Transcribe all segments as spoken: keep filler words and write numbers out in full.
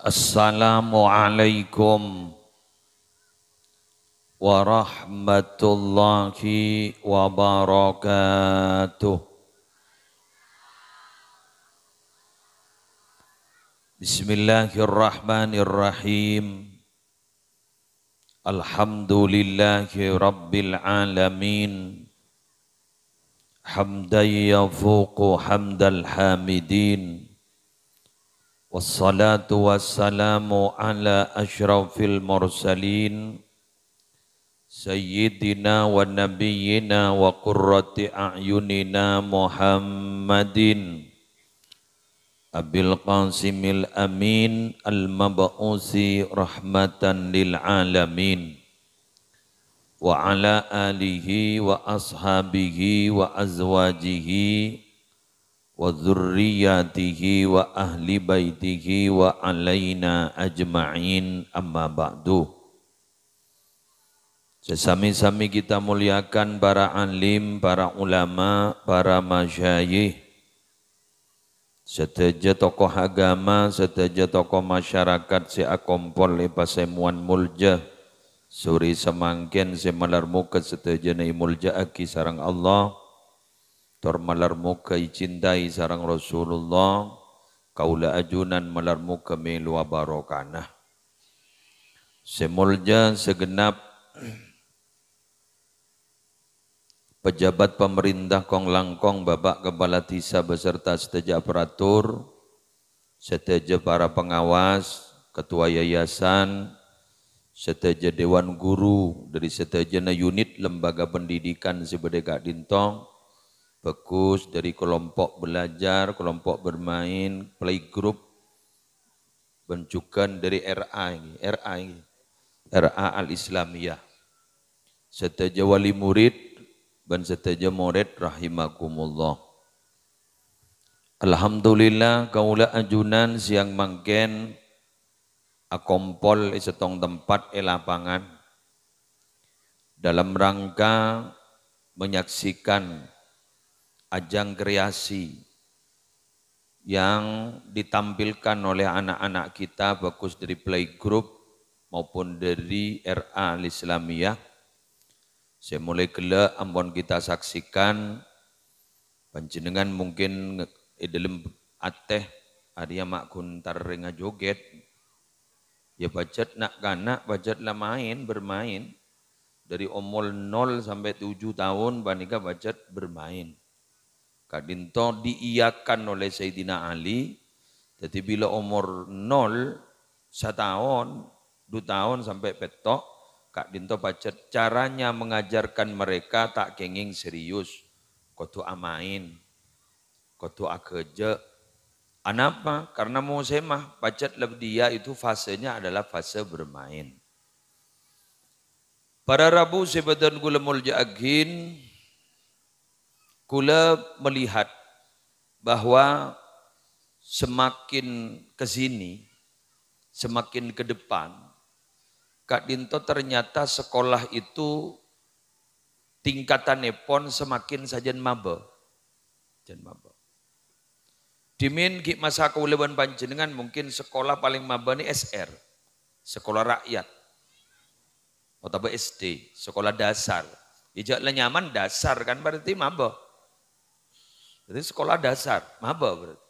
Assalamualaikum warahmatullahi wabarakatuh. Bismillahirrahmanirrahim. Alhamdulillahi rabbil alamin. Hamdan yafuqu hamdal hamidin. Wassalatu wassalamu ala asyrafil mursalin. Sayyidina wa nabiyyina wa qurrati a'yunina Muhammadin Abil Qasimil Amin al-mab'usi rahmatan lil alamin, wa ala alihi wa ashabihi wa azwajihi wa dzurriyyatihi wa ahli baitihi wa alaina ajma'in, amma ba'du. Sè sami-sami kita muliakan para alim, para ulama, para masyayikh, sadhâjâ tokoh agama, sadhâjâ tokoh masyarakat sè akompol è pasemowan molja sore samangkèn sè malar moghâ sadhâjâna èmolja'aghi sareng Allah, tor malar moghâ ècintai sareng Rasulullah, kaulâ ajunan malar moghâ mèlowa barokana. Sè molja sagenap pejabat pamarènta kong-langkong, Bapak Kepala Dhisa beserta sadhâjâ aparatur, sadhâjâ para pengawas, ketua yayasan, sadhâjâ dewan guru dhâri sadhâjâna unit lembaga pendidikan sè bâdâ è ka'dinto, bhâghus dhâri kelompok belajar, kelompok bermain, playgroup, bân jhughân dhâri R A ngghi, R A ngghi, R A Al-Islamiyah. Sadhâjâ wali murid bân sadhâjâ morèd rahimakumullah. Alhamdulillah, kaulâ ajunan sèyang mangkèn akompol è sèttong tempat è lapangan dalam rangka menyaksikan ajang kreasi yang ditampilkan oleh anak-anak kita, bhâghus dhâri playgroup maupun dhâri R A Al-Islamiyah. Sè molaè ghellâ' ampon kita saksikan, panjhennengngan mungkin nge-, è dhâlem atè arèya ma' ghun tarèngnga jogèt. Ya, pajhât na'-kana' pajhât la maèn, bermain. Dhâri omor nol sampè' tujuh taon panèka pajhât bermain. Ka'dinto diiyakan oleh Sayyidina Ali. Dhâddhi, bilâ omor nol, sataon, du taon sampè' pètto', ka'dinto pajhât caranya mengajarkan mereka ta' kèngèng serius, kodhu amaèn, kodhu aghâjâ'. Anapa? Karena mosèmma pajhât la dhiyâ itu fasenya adalah fase bermain. Para rabu sè bâdhân kaulâ molja'aghin, kaulâ melihat bahwa semakin ke sini, semakin ke depan, ka'dinto ternyata sekolah itu tingkatannèpon semakin sajân mabâ. Sajân mabâ. Dhimèn ghi' masa kaulâ bân panjhennengngan mungkin sekolah palèng mabâ nè S R, sekolah rakyat, otabâ S D, sekolah dasar. Iyâ, jhâ' la nyamana dasar kan berarti mabâ. Berarti sekolah dasar, mabâ berarti.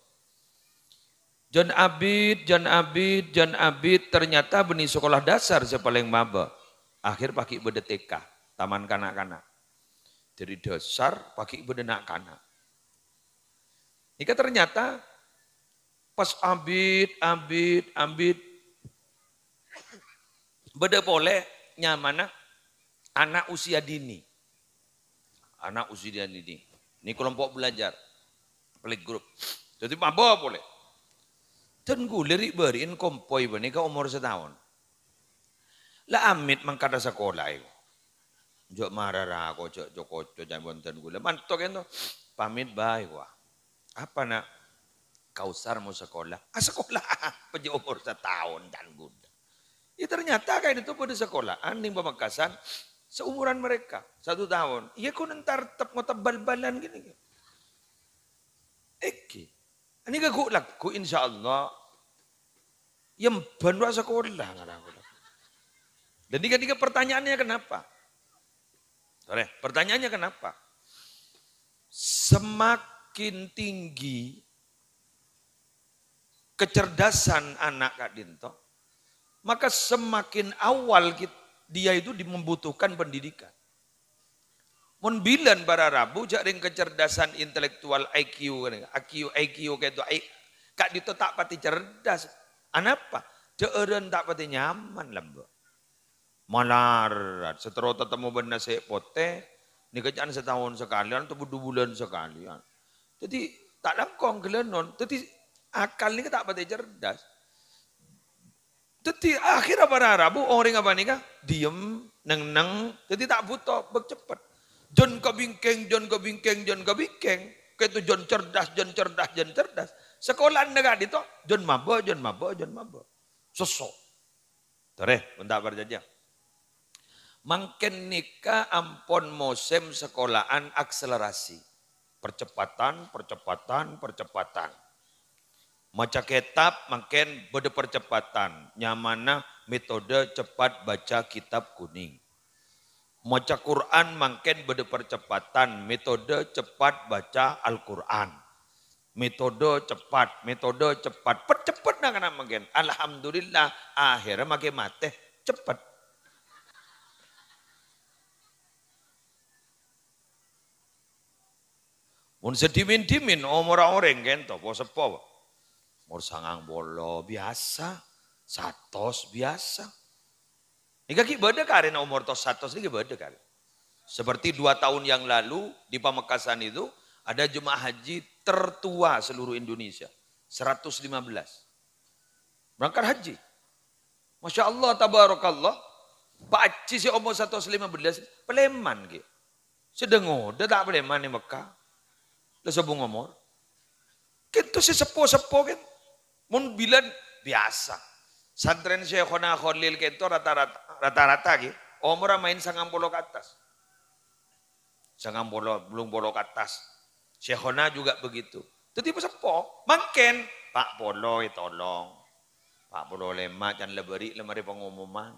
Jân abit, jân abit, jân abit, ternyata bânnè sekolah dasar sè palèng mabâ. Akhèr paghi' bâdâ T K, taman kanak-kanak. Dhâri dasar paghi' bâdâ na'-kana'. Nèka ternyata pas abit, abit, abit, bâdâ polè nyamana anak usia dini. Anak usia dini. Nè kelompok belajar, playgroup. Dhâddhi mabâ polè. Dân kaulâ ri'-bâri'ân kompoy panèka omor sataon. La amit mangkada sakola, èko. Jhâ' mara ra-, ko-, jhâ' co-koco, jhâ' bhunten kaulâ. Manto kènto, pamit bhâi, wah. Apa, Nak? Kausar mau sekolah. Ah, sekolah apa jhâ' omor sataon, can kaulâ. Ya, ternyata ka'dinto padâ sekolahan neng Pamekasan, seumuran mereka, satu tahun. Iyâ, ghun entar tep ngotab bal-balan gini. Èngghi. Ini ghu-, lagghu, insyaallah. Yâ emban wa sakola ngarang. Dan ini ketika pertanyaannya kenapa? Sorry, pertanyaannya kenapa? Semakin tinggi kecerdasan anak ka'dinto, maka semakin awal kit-, dia itu di-, membutuhkan pendidikan. Mon bilân para rabu, jhâ' rèng kecerdasan intelektual I Q, I Q, I Q kèto, I-, ka'dinto ta' patè cerdas. Anapa? Dhâ'ârân ta' patè nyaman, lambâ'. Malarat, sè terro tatemmo bân nasè' potè, nèka ca'na sataon sakalèyan, otabâ dubulân sakalèyan. Dhâddhi, ta' langkong ghâlânon. Dhâddhi, akal nèka ta' patè cerdas. Dhâddhi, akhirnya para rabu, orèng apa nèka? Diem, neng-neng. Dhâddhi, ta' buto, bâk cepet. Jân kabingkèng, jân kabingkèng, jân kabingkèng. Kèto jân cerdas, jân cerdas, jân cerdas. Sakola'anna ka'dinto, jân mabâ', jân mabâ', jân mabâ'. Sèso. Torè, bân ta' parcajâ. Mangkèn nèka ampon mosèm sakola'an akselerasi. Percepatan, percepatan, percepatan. Maca kètab mangkèn bâdâ percepatan, nyamana metode cepat baca kitab kuning. Maca Qur'an mangkèn bâdâ percepatan, metode cepat baca Al-Qur'an. Metode cepat, metode cepat. Pet-cepet na' kana' mangkèn. Alhamdulillah, akhirnya makkè matè cepet. Mon sè dhimin-dhimin, omorra orèng kènto, po-, seppo, Pak. Omor sangang polo biasa, satos biasa. Nèka ghi' bâdâ karèna omor tos satos nèka bâdâ karè. Seperti dua tahun yang lalu di Pamekasan itu ada jemaah haji tertua seluruh Indonesia, seratus lima belas. Berangkat haji. Masya Allah, tabarakallah. Pak Haji sè omor satos lima belas, palèman ghi. Sè dâ-ngodâ ta' palèman è Mekkah. La sobung omor. Kènto sè seppo-seppo kèn. Mon bilân biasa. Santrèn Syaikhona Kholil kènto rata-rata, rata-rata ghi. Omorra maèn sangang polo ka attas. Sangang polo, bâllung polo ka attas. Syaikhona juga begitu. Dhâddhi seppo, mangkèn, pa' polo ètolong. Pa' polo lèma' can la bâri' la marè pengumuman.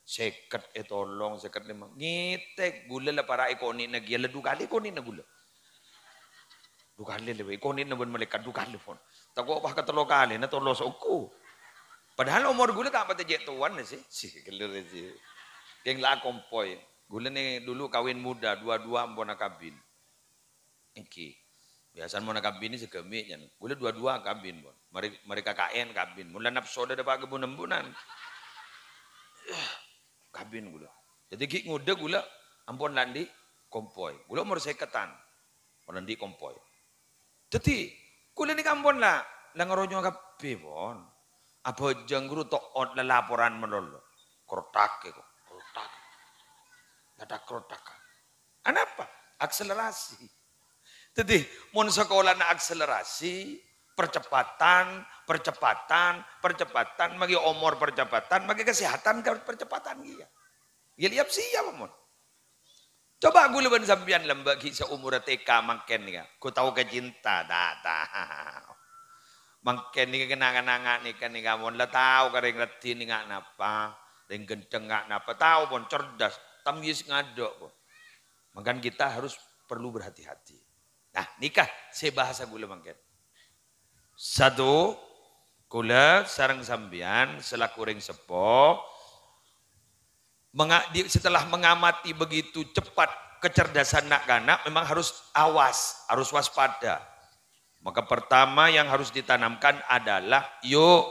Sèket ètolong, sèket lèma'. Ngètèk, ghulâ la para' èkonè'na kèya, la du kalè èkonè'na ghulâ. Du kalè la, èkonè'na bân malaèkat, du kalè pon. Tako' pas katello kalèna tolo soko. Padahal omor ghulâ ta' patè cè' towana sih. Sih, gellèr sih. Kèng la kompoy. Ghulâ nè dulu kawin muda, dua-dua ampon akabin. Èngghi. Biasana mon akabin sè ghâmi', yan. Ghulâ dua-dua akabin, pon. Marè, marè K K N akabin. Mon la napso dâ' pa' ghâbun-embunan. Kabin ghulâ. Dhâddhi ghi' ngodâ ghulâ ampon la andi' kompoy. Ghulâ omor sèketan. Mon la andi' kompoy. Dhâddhi, ghulâ nèka ampon la, la ngaronyo kabbhi, pon. Abhâjâng ghuru to'ot la laporan malolo. Krothak è ko, krothak. Ngadhâk krothak. Anapa? Akselerasi. Dhâddhi, mon sakolana akselerasi, percepatan, percepatan, percepatan, mangkè omor percepatan, mangkè kasèhatan ka-, percepatan kèya. Ya, liyap siap, mon. Coba ghulâ bân sampèyan lambâ' ghi' saomorra T K mangkèn nèka, ghu tao ka cinta, ta' tao. Mangkèn nèka kèng na'-kana' nèka, nèka mon la tao ka rèng raddhin nèka napa, rèng ghântheng nèka napa, tao pon cerdas, tamyiz ngadâ' pon. Mangkana kita harus perlu berhati-hati. Nah, nèka sè bahasa ghulâ mangkèn. Satu, ghulâ sareng sampèyan selaku rèng seppo, menga-, di-, setelah mengamati begitu cepat kecerdasan na'-kana', memang harus awas, harus waspada. Maka pertama yang harus ditanamkan adalah, yuk,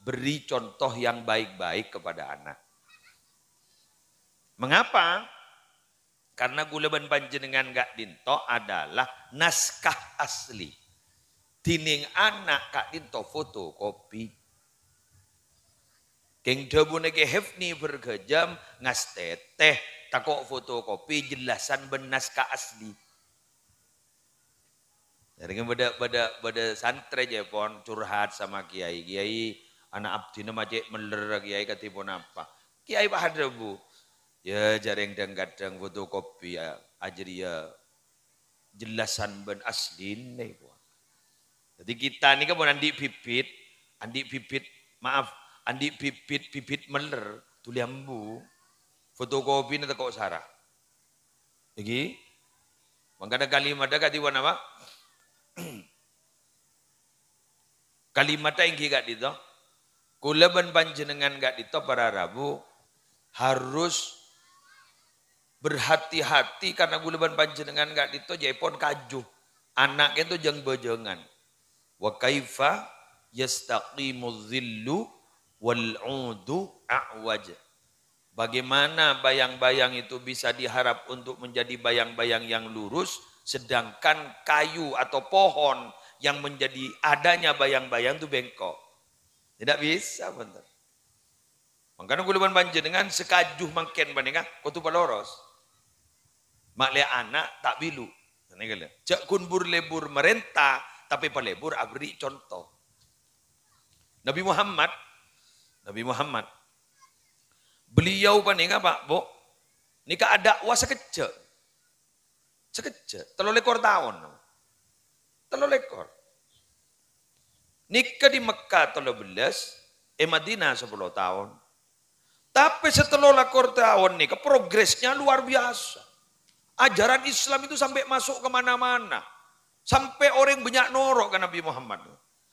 beri contoh yang baik-baik kepada anak. Mengapa? Karena ghulâ bân panjhennengngan ka'dinto adalah naskah asli. Dhinèng ana' ka'dinto fotokopi. Kèng dhâbuna Kè Hefni Bergajam ngastètè tako' fotokopi jellasan bân naskah asli. Jârèya bâdâ, bâdâ, bâdâ santrè jâ pon curhat sama kiai. "Kiai, ana' abdhina ma' cè' mellèr, kiai, kadhi ponapa?" Kiai pas adhâbu, "Ya, jârèya dhâng-kadhâng fotokopi, ya, ajâriyâ jellasan bân asline, pon." Dhâddhi kita nèka pon andi' bibit, andi' bibit Maaf, andi' bibit, bibit meller, dhuli ambu. Fotokopina tako' sara. Iki. Mangkana kalimatta kadi ponapa? Kalimatta enggi ka'dhinto. Kaulâ bân panjhennengngan ka'dhinto para rabu harus berhati-hati karna kaulâ bân panjhennengngan ka'dhinto jhâ' èpon kaju. Ana' ka'dhinto jâng-bâjângan. "Wa kaifa yastaqimudz-dhillu wal 'udu a'waj." Bagaimana bayang-bayang itu bisa diharap untuk menjadi bayang-bayang yang lurus, sedangkan kayu atau pohon yang menjadi adanya bayang-bayang itu bengkok? Tidak bisa, bhunten. Mangkana kaulâ bân panjhennengngan sè kaju mangkèn panèka kodhu paloros. Ma' lè ana' ta' bilu. Ngene kala. Jhâ' ghun bur-lebur marènta, tapè palebur aberri' conto. Nabi Muhammad, Nabi Muhammad, beliau panèka, Pak, Bu, nèka adakwa sakejjhâ'. Sakejjhâ', tello lèkor taon. Tello lèkor. Nèka di Mekkah tello bellâs, è Madinah sapolo taon. Tapè sè tello lèkor taon nèka progresnya luar biasa. Ajaran Islam itu sampai masuk ke mana-mana. Sampai orang banyak noro' ka Nabi Muhammad.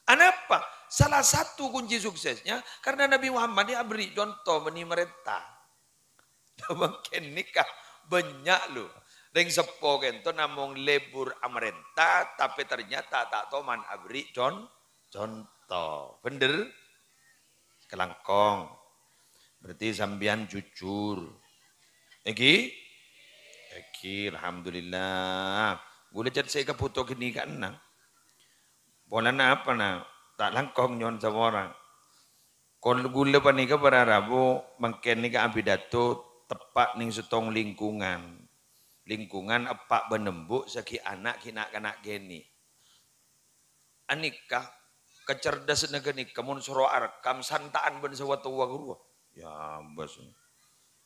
Anapa? Salah satu kunci suksesnya karena Nabi Muhammad ini aberri' conto bânnè marènta. Mangkèn nèka bânnya' lo. Rèng seppo kènto namong lebur amarènta, tapè ternyata ta' toman aberri' con-, conto. Bhender? Kalangkong. Berarti sampèyan jujur. Èngghi? Èngghi, alhamdulillah. Ghulâ cè' sè èkabhuto ghânèka ennang. Polana apa, na? Ta' langkong nyo'on saporana. Kol ghulâ panèka para rabu, mangkèn nèka abidato teppa' neng sèttong lingkungan. Lingkungan eppa' bân embu' sè ghi' ana' ghi' na'-kana' ghânè'. Anèka, kacerdasanna ghânèka mon soro arekkam santa'an bân sè wa-towa ghâruwa. Ya, bâs.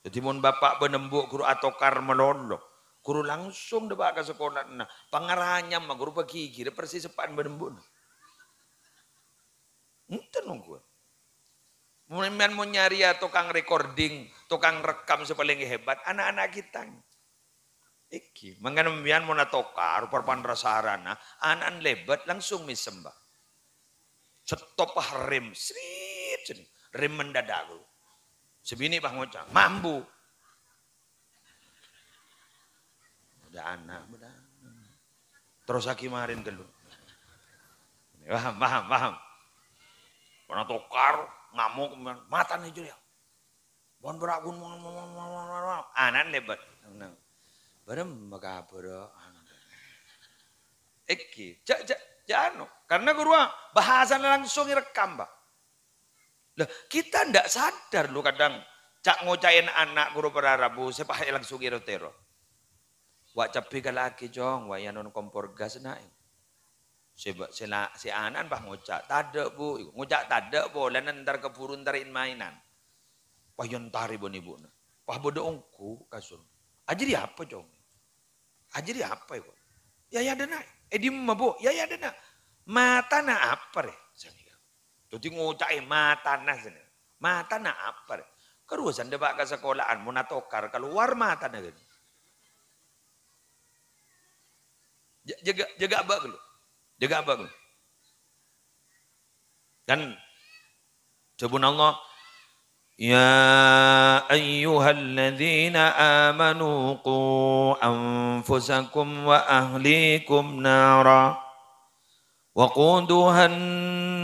Dhâddhi mon bapa' bân embu' ghuru atokar malolo, ghuru langsung dâpa' ka sakola'anna. Pangaranyamma ghuru paghighirâ persis eppa'an bân embu'na. Enten ongghuwân. Mon sampèyan mon nyarèya tokang recording, tokang rekkam sè palèng hebat, ana'-ana' kita. Èngghi, mangkana sampèyan mon atokar, parpan rasarana, ana'na lèbât langsung mèsem, Pak. Stop, Pak, rem, srit, sini. Rem mendadak, Bu. Sè binè', Pak, ngoca', "Mambu." Bâdâ ana', bâdâ ana'. Terrossaghi marèn ghâllu. Paham, paham, paham. Mon atokar, ngamok, matana jârèya. Mon bârâ' ghun, ana'na lèbât. Bârâmma kabhârâ? Èngghi, jhâ', jhâ', jhâ' anu. Karena ghâruwa bahasana langsung èrekkam, Pak. Lah, kita ndak sadar lo kadang ca'-ngoca'èn ana' ghuru para rabu sè pas langsung èro-tèro. "Wa' cabbhi kala'aghi, Cong, wa' èyanon kompor gas, na'." Sè ba-, sè la-, sè ana'na pas ngoca', "Tadâ', Bu." Ngoca' tadâ' polana entar kabhuru entar in-maènan. Pas èentarè bân ibu'na. Pas bâdâ ongghu kasur. "Ajârèya apa, Cong?" "Ajârèya apa, èko?" "Yâ, yâ, dâna'." "È dimma, Bu?" "Yâ, yâ, dâna'." "Matana apa, rè?" Sanèka. Dhâddhi ngoca'è matana sanèka. "Matana apa, rè?" Karowa sandhâ, Pak, ka sakola'an, mon atokar kalowar matana ghâni. Ja-, jâgâ, jâgâ abâ' ghâllu. Jâgâ abâ' ghâllu. Dan sabun Allah, "Ya ayyuhalladzina amanu qu anfusakum wa ahlikum nara, waquduhan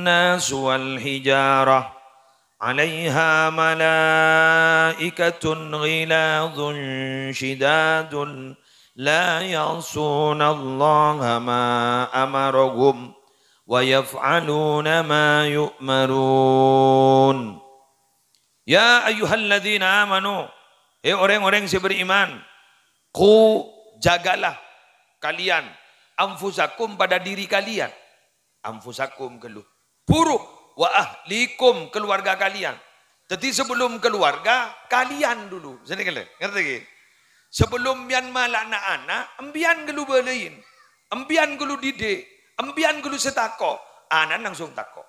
nasu wal hijarah, 'alaiha malaikatun ghilazun syidadun la ya'sunallaha ma amarahum wa yaf'aluna ma yu'marun." Ya ayyuhalladzina amanu, he orèng-orèng sè beriman, qu, jagalah kalian, anfusakum, pada diri kalian. Anfusakum ghâllu. Buru, wa ahlikum, keluarga kalian. Dhâddhi, sebelum keluarga, kalian dulu. Sini kalian, ngerti ghi? Sebelum sampèyan mala'ana ana', sampèyan ghâllu bâlâi. Sampèyan ghâllu didik. Sampèyan ghâllu sè tako'. Ana'na langsung tako'.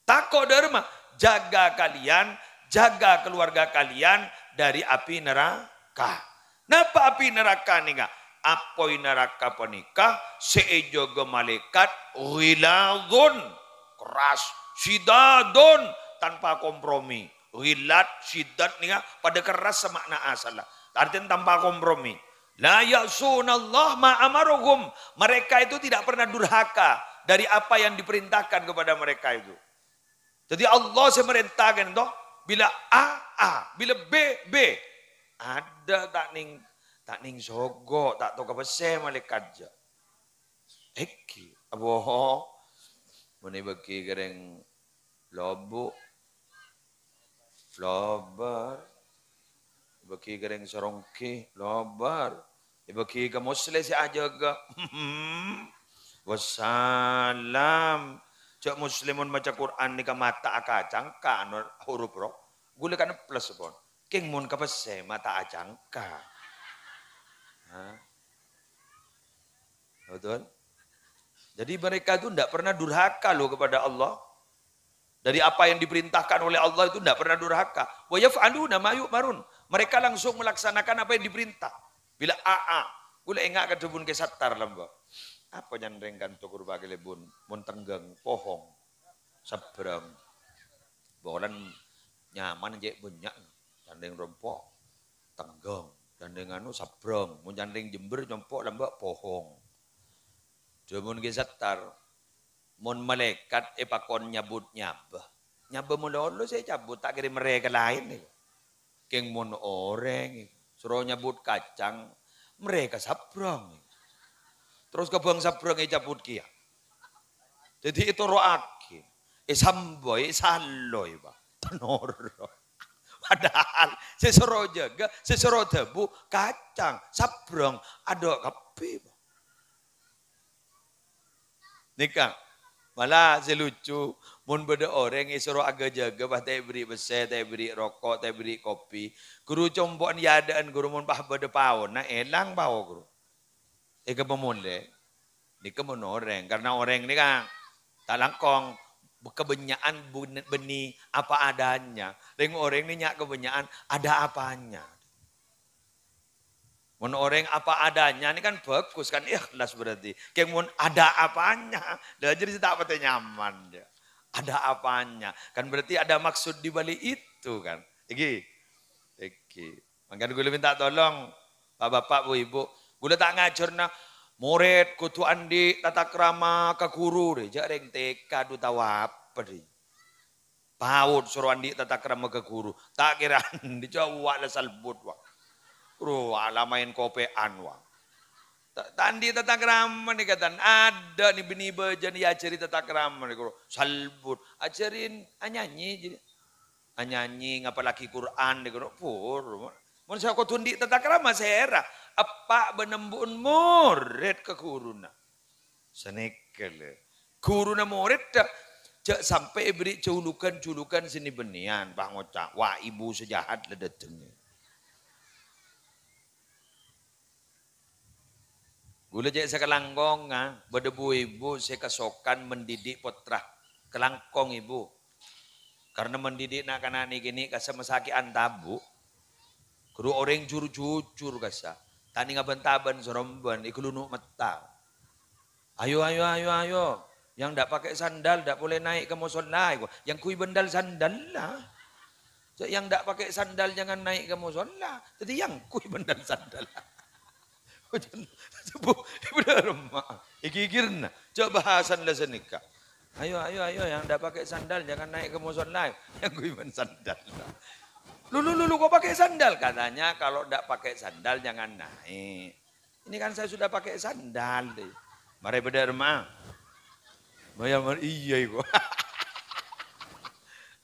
Tako' dhâ' remma? Jaga kalian, jaga keluarga kalian dari api neraka. Napa api neraka nèka? Apoy neraka panèka sè èjâgâ malaèkat ghiladzun, keras, syidadun, tanpa kompromi. Ghilad, syidad nèka padâ keras makna asalla. Artinya tanpa kompromi. "La ya'sunallaha ma amarahum." Mereka itu tidak pernah durhaka dari apa yang diperintahkan kepada mereka itu. Jadi Allah sè marènta kènto, bilâ A, A, bilâ B, B. Adâ' ta' nèng, ta' nèng sogo', ta' tao ka pèssè malaèkat jâ'. Èngghi, aboh. Mon èbâgi ka rèng Lobu', lobâr. Èbâgi ka rèng Saronggi, lobâr. Èbâgi ka Musleh sè ajâgâ. Wassalam. Jâ' Musleh mon maca Qur'an nèka mata akacangka anu hurup ro. Ghulâ kan plus pon. Kèng mon ka pèssè mata acangka. Hah? Betul? Jadi mereka itu ndak pernah durhaka loh kepada Allah. Dari apa yang diperintahkan oleh Allah itu ndak pernah durhaka. "Wa yaf'aluna ma yu'marun." Mereka langsung melaksanakan apa yang diperintah. Bilâ A A, ghulâ enga' ka dhâbuna Kè Sattar lambâ'. Apa nyanrèng kanto ghuru paghâlèbun? Mon tengghâng, pohong, sabrâng. Bolan nyaman cè' bânnya'. Nyanrèng rompo', tengghâng. Nyanrèng anu, sabrâng. Mon nyanrèng Jember, nyompo' lambâ' pohong. Dhâbuna Kè Sattar, mon malaèkat èpakon nyabut nyabâ, nyabâ malolo sè ècabut, ta' kèra mèrrè ka laèn. Kèng mon orèng soro nyabut kacang, mèrrè ka sabrâng. Terros ka bâng sabrâng ècabut kèya. Dhâddhi ètoro'aghi, èsamboi, èsalloi, Pak. Tenoro. Padahal sè soro jâgâ, sè soro dhâbu kacang, sabrâng, adâ' kabbhi, Pak. Nèka, mala sè lucu, mon bâdâ orèng èsoro aga-jâgâ, pas ta' èberri' pèssè, ta' èberri' roko', ta' èberri' kopi, ghuru compo'na è adâ'ân ghuru mon pas bâdâ paona, èlang pao, ghuru. Èghâbây molè. Nèka mon orèng, karena orèng nèka ta' langkong, kebanyakan bun-, bânnè apa adanya. Rèng-orèng nè nya' kebanyakan ada apanya. Mon orèng apa adanya ini kan bagus, kan ikhlas berarti. Kèng mon ada apanya, lah jadi ta' patè nyaman, ya. Ada apanya. Kan berarti ada maksud di balik itu, kan. Iki. Iki. Mangkana ghulâ minta tolong, Pak-bapak, Bu-ibu. Ghulâ ta' ngajhârna morèd kodhu andi' tata krama ka ghuru, rè. Jâ' rèng T K du tao apa, rè. PAUD soro andi' tata krama ka ghuru. Ta' kèra andi', coba la salbut, wa. Ro, ala maèn kopè'an, wa. Ta-, ta' andi' tata krama nèka, tan. Adâ' nè bânnè bâjâna èajhâri tata krama nèka, ro. Salbut. Ajhârin anyanyi, jadi. Anyanyi, ngapallaghi Qur'an nèka, ro. Pur. Mon sè kodhu andi' tata krama, sèra. Eppa' bân embu'en morèd ka ghuruna. Sanèka, lè. Ghuruna morèdda, jâ' sampè' èberri' julukan-julukan sè nè-bânnèyan, pas ngoca', "Wah, ibu sè jahat la dâteng." Ghulâ cè' sakalangkongnga, bâdâ bu-ibu sè kasokan mendidik pottra. Kalangkong, Ibu. Karena mendidik na'-kana' nè-kènè' ka sè masakè'an tabu'. Ghuru orèng jur-jujur kassa'. Ta' nèng abân-tabân sorombân, èghâlunuk metta. "Ayo, ayo, ayo, ayo. Yang ndak pakai sandal ndak boleh naik ke musholla," èko. Yang kui bendal sandal lah. Yang ndak pakai sandal jangan naik ke musholla. Jadi yang kui bendal sandal. Ojan, sepuh, bhender, Ma'. Iki-ikirna. Coba bahasan la sanèka. "Ayo, ayo, ayo, yang ndak pakai sandal jangan naik ke musholla." Yang kui bân sandal. "Lu, lu, lu, lu, kok pakai sandal?" "Katanya kalau ndak pakai sandal jangan naik." Ini kan saya sudah pakai sandal, deh. Marè bhender, Ma'. Maya mar-, iyâ, èko.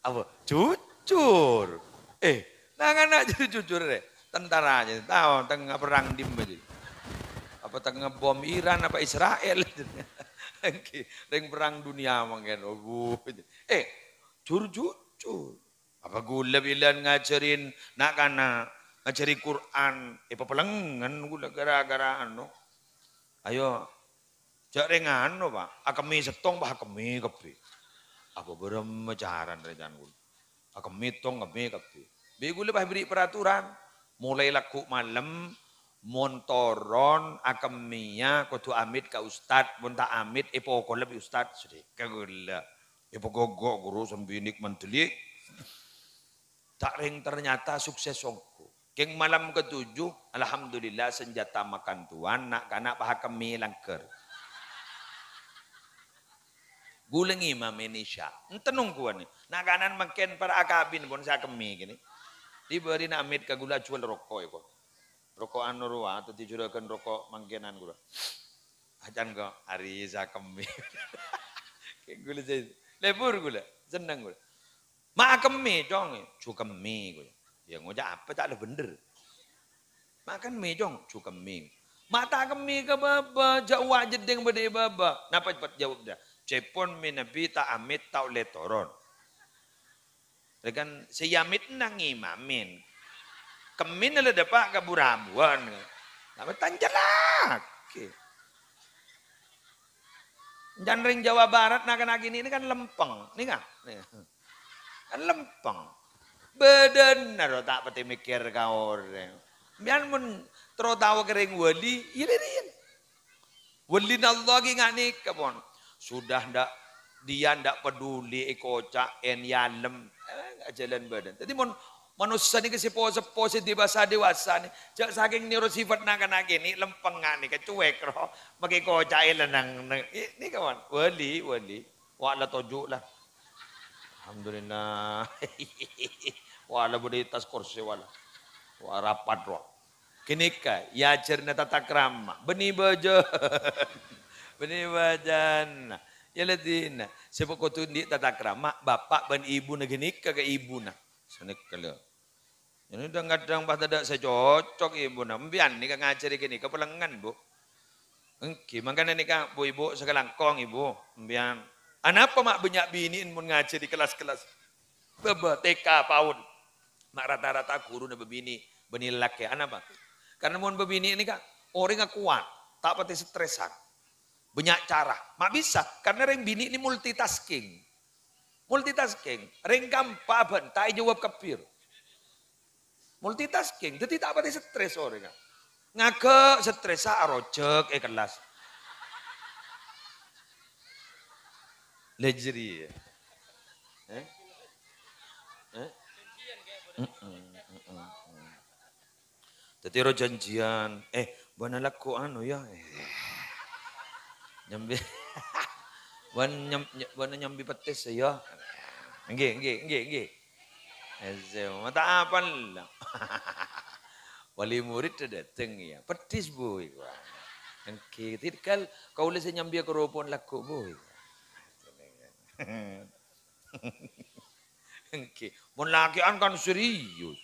Apa? Jujur. Eh, nang ana' jadi jujur, rè. Tentara aja. Tao, tengah perang dimma jadi. Apa tengah bom Iran, apa Israel? Rèng perang dunia mangkèn. Oh, Bu. Eh, jur-jujur. Apa ghulâ bilân ngajhârin na'-kana', ngajhâri Qur'an, èpapelengngen ghulâ gara-gara anu. Ayo, jâ' rèng anu, Pa', akemmè sèttong, Pa', akemmè kabbhi. Apa bârâmma carana rècan kaulâ? Akemmè tong kemmè kabbhi. Bi' kaulâ pas bherri' peraturan. Molaè lagghu' malem, mon toron akemmèya kodhu amit ka ustad. Mon ta' amit, èpokola bi' ustad. Sèdhika kaulâ. Èpagogo' ghuru sambini mandhâli. Ta' rèng ternyata sukses ongghu. Kèng malem ketujuh, alhamdulillah, senjata makan tuan, na'-kana' pas akemmè langghâr. Kaulâ ngimamè Isya. Enten ongghuwân. Na'-kana' mangkèn para akabin pon sè akemmè kènè. Dibâri na' amit ka kaulâ ajhuwâl roko' è ko. Roko' anu rowa, dhâddhi juragan roko' mangkènan kaulâ. Acan ko, arè sè akemmè. Kèng kaulâ sè lebur kaulâ, senneng kaulâ. Ma' akemmè, Cong. Jhu kemmè, kaulâ. Ya, ngoca' apa ta' la bhendher. Ma' kemmè, Cong. Jhu kemmè. Ma' ta' kemmè ka bâbâ, jhâ' wa' jeddhing bâdâ è bâbâ. Napa cepet jawab dâ? Cèpon mènabi ta' amit ta' ollè toron. Lha kan sè yamit nang ngimamè. Kemmèna la dâpa' ka bu-rabuwân. Napa tanjellaghi. Can rèng Jawa Barat na'-kana' kènè' nèka kan lempeng, nèka. Kan lempeng. Bâdâna ro ta' patè mèkkèr ka orèng. Sampèyan mon terro tao ka rèng wali, iyâ rèya. Walina Allah ghi nga' nèka pon. Sudah ndak, dia ndak peduli èkoca', èn yalem. Eh, nggak jalan badan. Dhâddhi mon manossa nèka sè po-, seppo, sè dewasa-dewasa nè, jhâ' sakèng nèro sifat na'-kana' kènè', lempeng nga' nèka cuek ro, makè koca'è la nang, nang, i-, nèka pon. Wali, wali. Wa' la toju' la. Alhamdulillah. Wa' la bâdâ è attas korsè wa' la. Wa' rapat ro. Ghânèka, èajhârâna tata krama. Bânnè bâjâna. Bânnè bâjâna. Yâ la dinah. Sè kodhu andi' tata krama, bapa' bân ibuna ghânèka ka ibuna. Sanèka lho. Ini kadhâng-kadhâng pas tadâ' sè cocok ibuna. Sampèyan nèka ngajhâri ghânèka palengngan, Bu. Èngghi, mangkana nèka, Bu, Ibu, sakalangkong, Ibu. Sampèyan. Anapa ma' bânnya' binè'en mon ngajhâri kelas-kelas? Bâbâ, T K, PAUD. Ma' rata-rata ghuruna bâbinè', bânnè lakè'. Anapa? Karena mon bâbinè' nèka orèngnga kowat, ta' patè strèsan. Bânnya' cara. Ma' bisa, karena rèng binè' nè multitasking. Multitasking. Rèng kampa bân ta' èjâwâb kabbhi. Multitasking. Dhâddhi ta' patè strès orèngnga. Ngaghâ' strèssa arojhâk è kellas. Lha jârèya. Eh? Eh? Mm-mm, mm-mm, mm-mm. Dhâddhi ro janjian, "Eh, bâ'na lagghu' anu, ya." Eh. Nyambi, bâ'na nyam-, ny-, bâ'na nyambi petis, ya. "Èngghi, èngghi, èngghi, èngghi." Eh, se-, ma' ta' apal. Wali murid dâteng, ya. "Petis, Bu," iku. "Èngghi, tèngghâl kaulâ sè nyambi keropon lagghu', Bu," iku. Èngghi. Mon lakè'an kan serius.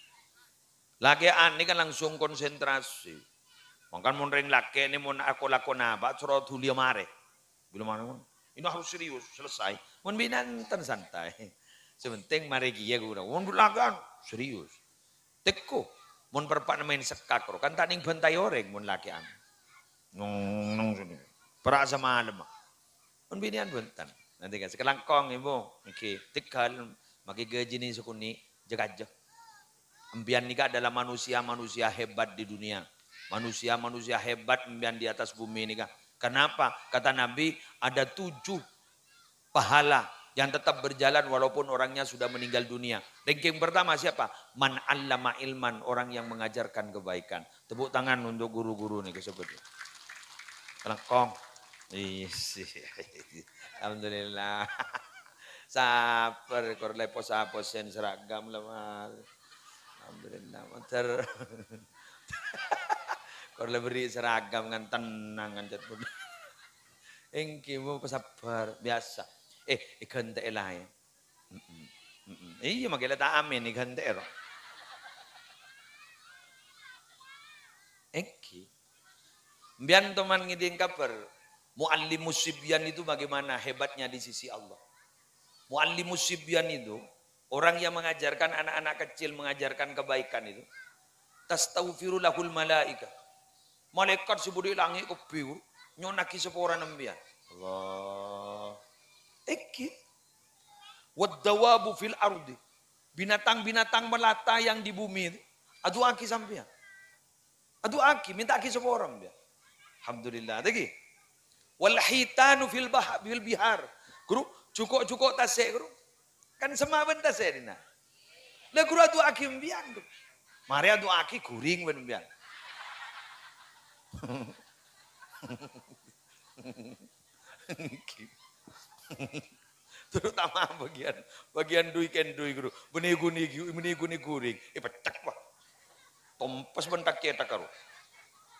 Lakè'an nèka langsung konsentrasi. Mangkana mon rèng lakè' nè mon ako-lako napa, soro dhuli marè. Bilâ marè, ini harus serius, selesai. Mon binè'an ten santai. Sè penting marè kèya ghuru. Mon lakè'an serius. Tekko. Mon perpa'na maèn sekkak ro, kan ta' nèng bântaè orèng mon lakè'an. Nong, nong sini. Pèra' samalem. Mon binè'an bhunten. Nanti kan sakalangkong, Ibu. Èngghi, tèngghâl, makè ghâjina sakonè', jâ-kajâ. Sampèyan nèka adalah manusia-manusia hebat di dunia. Manusia-manusia hebat sampèyan di atas bumi nèka. Kenapa? Kata Nabi, ada tujuh pahala yang tetap berjalan walaupun orangnya sudah meninggal dunia. Ranking pertama siapa? Man allama ilman, orang yang mengajarkan kebaikan. Tepuk tangan untuk guru-guru nèka, sobat. Sakalangkong. Isi. Alhamdulillah. Sabar, kor la pos-aposèn seragam la, Mas. Alhamdulillah, motor. Kor la bherri' seragam kan tenang kan, cet pun. Èngghi, Bu, sabar, biasa. Eh, èghântè'è laèn. Mm-mm. Mm-mm. Iyâ, makè la ta' amèn, èghântè'è ro. Èngghi. Sampèyan toman ngèdhing kabhâr, Muallimus Sibyan itu bagaimana hebatnya di sisi Allah. Muallimus Sibyan itu, orang yang mengajarkan anak-anak kecil, mengajarkan kebaikan itu, tastaghfiru lahul malaika. Malaèkat sè bâdâ è langngè' kabbhi, Bu, nyonaghi saporana sampèyan. Allah. Èngghi. "Wad-dawabu fil ardi." Binatang-binatang melata yang di bumi itu, adu'aaghi sampèyan. Adu'aaghi, minta'aghi sapora sampèyan. Alhamdulillah, lagi. "Wal hitanu fil bah-, fil bihar." Ghuru, jhuko'-jhuko' tasè', ghuru. Kan semma bân tasè' dinna'. Lah, ghuru, adu'aaghi sampèyan, ghuru. Marè adu'aaghi ghuring bân sampèyan. Terutama bagian, bagian dui kendui, ghuru. Bânnè ghuni, bânnè ghuni ghuring. Eh, pecek, wah. Tompes bân tak-cetak, ghuru.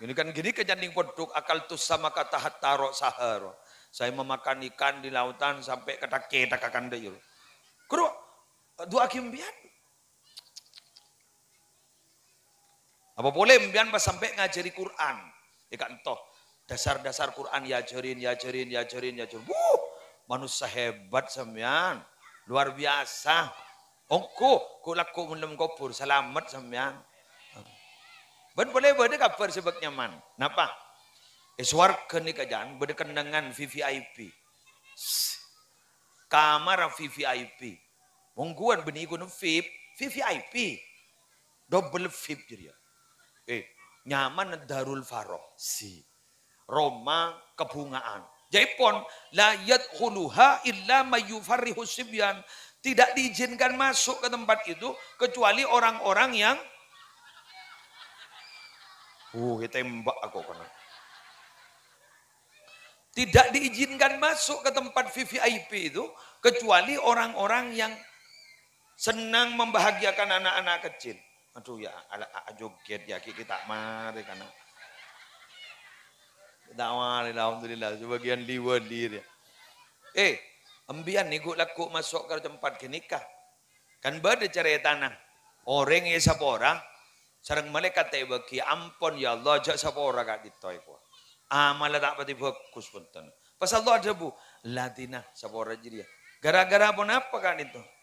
Ini kan gini kejanding poduk, "Akaltus samakata hatta ra'saha." Saya memakan ikan di lautan sampai ke tak-cetak akan deh, ghuru. Ghuru, adu'aaghi sampèyan. Apa polè sampèyan pas sampè' ngajhâri Qur'an? È ka'dinto. Dasar-dasar Qur'an èajhârin, èajhârin, èajhârin, èajhârin. Wuh, manossa hebat sampèyan. Luar biasa. Ongghu, ghu'-lagghu' mon è alam kobhur, salamet sampèyan. Bân polè bâdâ kabhâr sè bâk nyaman. Napa? È sowarga nèka, jhân, bâdâ kennengngan V V I P. Kamar V V I P. Mongghuwân bânnè ghun V I P, V V I P. Double V I P jârèya. Eh, nyaman Darul Faroh. Si. Roma kabhunga'an. Jâèpon, "La yadkhuluha illa may yufarrihus sibyan." Tidak diizinkan masuk ke tempat itu kecuali orang-orang yang, uh, ditembak aku kena. Tidak diizinkan masuk ke tempat V V I P itu kecuali orang-orang yang senang membahagiakan anak-anak kecil. Aduh, ya, ala, a, a, joget ya, ki-, kita mari kana. Kita mari, alhamdulillah, sebagian liwat diri. Eh, embiyan niku lagu masuk ke tempat genika. Kan bâdâ carètana. Orèng èsapora, sareng malaèkat èbâgi, "Ampon, ya Allah, jhâ' sapora ka'dinto èkowa. Amalla ta' patè bhâghus, bhunten." Pas Allah adhâbu, "Ladina sapora jârèya. Gara-gara ponapa ka'dinto?"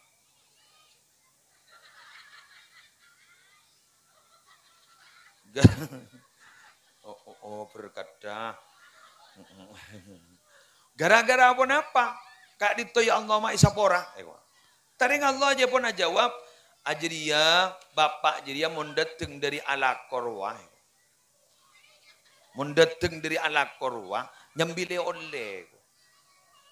Ga-, oh, oh, oh, berkata. Gara-gara ponapa? Ka'dinto, ya Allah, ma' èsapora. Tarèng Allah jâ' pon ajâwâb, "Ajârèya, bapa' jârèya mon dâteng dâri alako rowa." Mon dâteng dâri alako rowa, nyambi lè-ollè.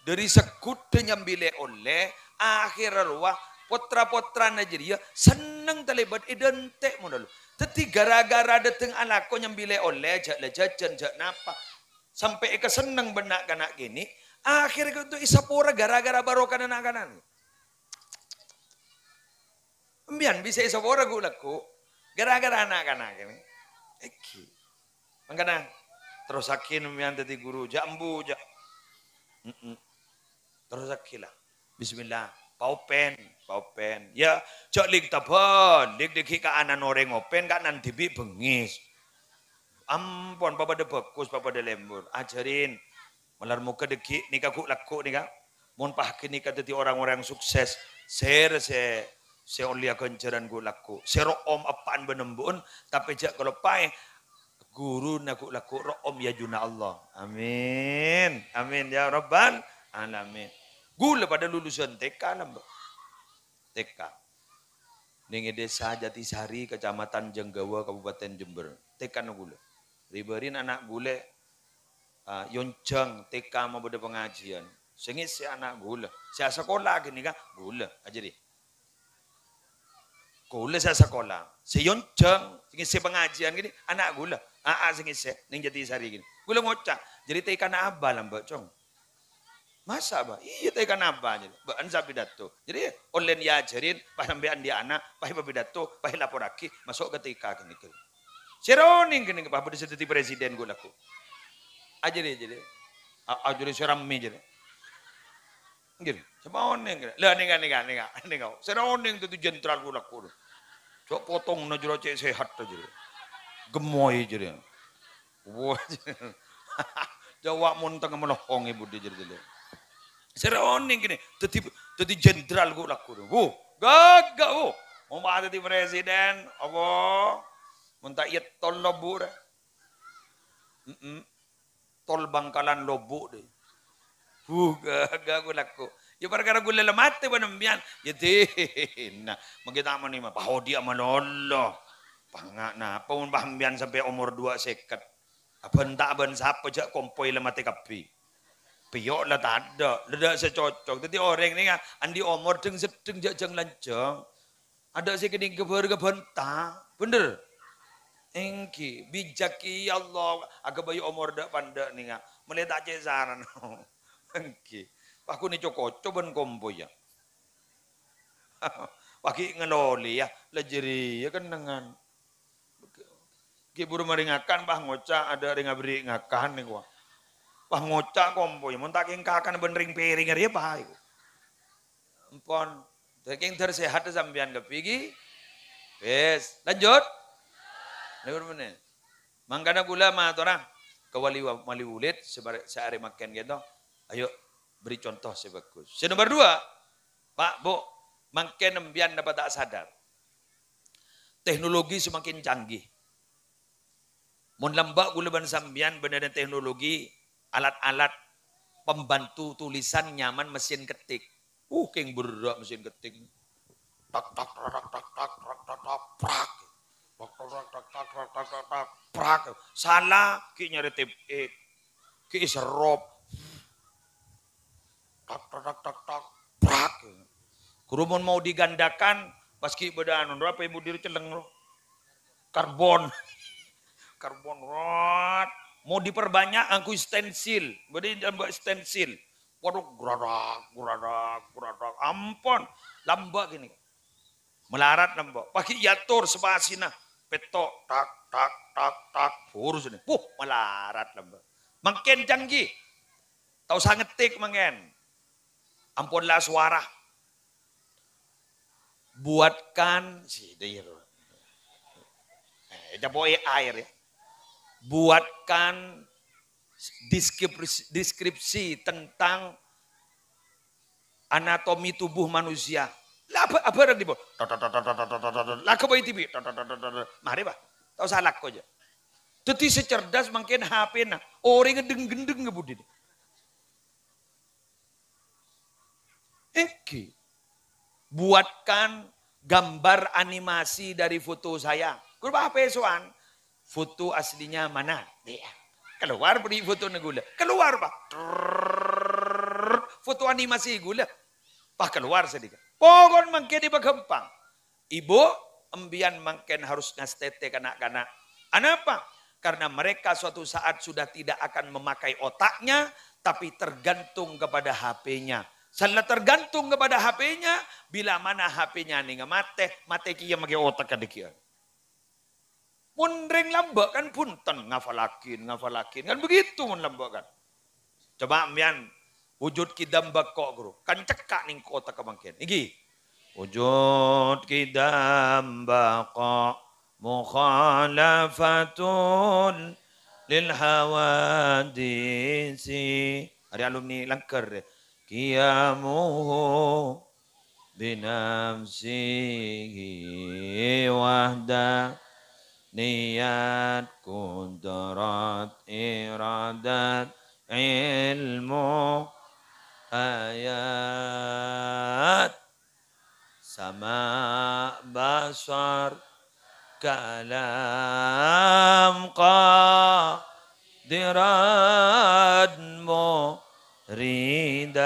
Dâri segghudhâ nyambi lè-ollè, akhèrra rowa, potra-potrana jârèya senneng talèbât è dântè' mon lo. Dâddhi, gara-gara dâteng alako nyambi lè-ollè, jhâ' la jhâjhân, jhâ' napa, sampè' èkasenneng bân na'-kana' kènè', akhèrra kodhu èsapora gara-gara barokana na'-kana'. Embiyan bisa èsapora ghu'-lagghu' gara-gara na'-kana' kènè'. Èngghi. Mangkana, terrossaghi embiyan dâddhi ghuru, jhâ' embu, jhâ'. Mm-mm. Terrossaghi la. Bismillah. Paopèn, paopèn. Ya, jhâ' lèng tabâlèk dâgghi' ka ana'na orèng opèn, ka ana'na dhibi' bengngis. Ampon, papadâ bhâghus, papadâ lèmbur. Ajhârin. Malar moghâ dâgghi' nèka ghu'-lagghu' nèka, mon pas ghânèka dâddhi orang-orang sukses, sèra sè, sè ollèya ghânjhârân ghu'-lagghu', sè ro'om eppa'na bân embu'na, tapè jhâ' kaloppaè ghuruna ghu'-lagghu' ro'om è ajunanna Allah. Amin. Amin ya rabbal alamin. Ghulâ padâ lulusan T K, Mbak. T K. Nèng è Desa Jatisari, Kecamatan Jenggawa, Kabupaten Jember. T K-na ghulâ. Rè-bâri'na ana' ghulâ, ah, èyonjhâng T K mabâdâ pangajiân. Sè ngèssè ana' ghulâ. Sè asakola ghânèka ghulâ, ajârèya. Ghulâ sè asakola. Sè èyonjhâng, sè ngèssè pangajiân ghânèka ana' ghulâ. A A sè ngèssè, nèng Jatisari ghânèka. Ghulâ ngoca', "Jârèya T K-na abâ la, Mbak, Cong?" "Masa, Bâ?" "Iyâ, T K-na abâ," jârèya. "Bâ'na sè apidato." Jârèya, ollèna èajhârin, pas sampèyan andi' ana', pas èpapidato, pas èlaporraghi, maso' ka T K ghânèka. Sè ronèng ghânèka, pas bâdâ sè dâddhi presiden ghu'-lagghu'. Ajârèya, jârèya. A-, ajârèya sè rammè, jârèya. Ngghi, sè pa onèng, ngghi. Lah, nènga, nènga, nènga, nènga. Sè ra onèng dâddhi jenderal ghu'-lagghu'. Cok potongna jârèya cè' sehat jârèya. Gemmoy jârèya. Wah, jâwâ' mon tengnga melohong è budi jârèya. Sè ra onèng kènè dâddhi, dâddhi jenderal ghu'-lagghu'. Wuh, ghâgghâ, wuh. Mon pas dâddhi presiden, apa? Mon ta' iyâ tol Lobu' rè. Mm-mm. Tol Bangkalan Lobu' dâ. Buh, ghâgghâ ghu'-lagghu'. Ya parkara ghulâ la matè bân sampèyan. Ya dinah. Mangkè ta' mènè ma-, paodi'â malolo. Panga' napa mon bân sampèyan sampè' omor dua sèket? Abhânta bân sapa jhâ' kompoy la matè kabbhi. Pèyo' la tadâ', la dâ' sè cocok. Dhâddhi orèng nèka andi' omor dhâng-seddhâng jhâ' jâng-lanjhâng. Adâ' sè kènè' ghâbhâr ghâbhânta. Bhender? Èngghi, bijak kèya Allah, aghâbây omor dâ'-pandâ' nèka. Mèlè ta' cè' sarana. Èngghi. Wah, ghun co-koco bân kompoyya. Wah, ghi' ngalolè, ya. La jârèya kennengngan. Ghi' buru marè ngakan, wah, ngoca', adâ' rèng aberri' ngakan nèko. Wah, ngoca' kompoyya, mon ta' kèng kakan bân rèng-pèrèng arèya, apa èko? Empon. Dâkèng dâr sehat sampèyan kabbhi ghi. Wis, lanjut. Lanjut meneh. Mangkana ghulâ matora ka wali, wali murid sè bare-, sè arè mangkèn kèto. Ayo beri contoh sè bagus. Sè nomor dua, Pak, Bu, mangkèn sampèyan napa ta' sadar? Teknologi semakin canggih. Mon lambâ' ghulâ bân sampèyan bânnè teknologi, alat-alat pembantu tulisan nyaman mesin ketik. Uh, kèng berrâ' mesin ketik. Tak, tak, tak, tak, tak, tak, tak, tak, tak, prak. Tak, tak, tak, tak, tak, tak, tak, tak, prak. Salah, ghi' nyarè tip X. Ghi' serrop. Tak, tak, tak, tak, tak, prak. Ghuru mon mau digandakan, pas ghi' bâdâ anu, apa ibu diri celeng, ro? Karbon. Karbon, rot. Mau diperbanyak, nganggo stensil. Bâdâ lambâ' stensil. Waduh, gradak, gradak, gradak. Ampon. Lambâ' gini. Malarat lambâ'. Pas ghi' èyator spasina. Pètto'. Tak, tak, tak, tak. Buru sini. Puh, malarat lambâ'. Mangkèn canggih. Ta' osa ngetik mangkèn. Ampon la sowara. Buatkan, si, dâ' iyâ, eh, capo'è air, ya. Buatkan deskripsi, deskripsi tentang anatomi tubuh manusia. La, apa, apa yang dibuat? Tot, tot, tot. Lako bayi T V. Tot, tot, tot, tot, tot. Mari, Pak. Ta' osa lako jâ. Dhâddhi sè cerdas mangkèn H P-na. Orèng gendeng-gendeng ngebudi. Èngghi. Buatkan gambar animasi dari foto saya. Ghuru, apa sowan? Foto aslinya mana? Iya. Keluar budi fotona ghulâ. Keluar, Pak. Trrrr. Foto animasi ghulâ. Pas keluar sadhika. Pokon mangkèn èpaghâmpang. Ibu, embiyan mangkèn harus ngastètè kana'-kana'. Anapa? Karena mereka suatu saat sudah tidak akan memakai otaknya, tapi tergantung kepada H P-nya. Sella tergantung kepada H P-nya, bila mana H P-nya nènga matè, matè kèya makè otak kadhikèyan. Mon rèng lambâ' kan bhunten, ngafalaghin, ngafalaghin. Kan begitu mon lambâ' kan. Coba embiyan, wujud qidam baqa', Ghuru. Kan cekka' nèng kotak mangkèn. Èngghi. Wujud qidam baqa' mukhalafatun lil hawadisi. Arè alumni Langghâr, ya. Qiyamuhu binafsihi wahdaniyat qudrat iradat ilmu hayat sama' basar kalam qadiran muridan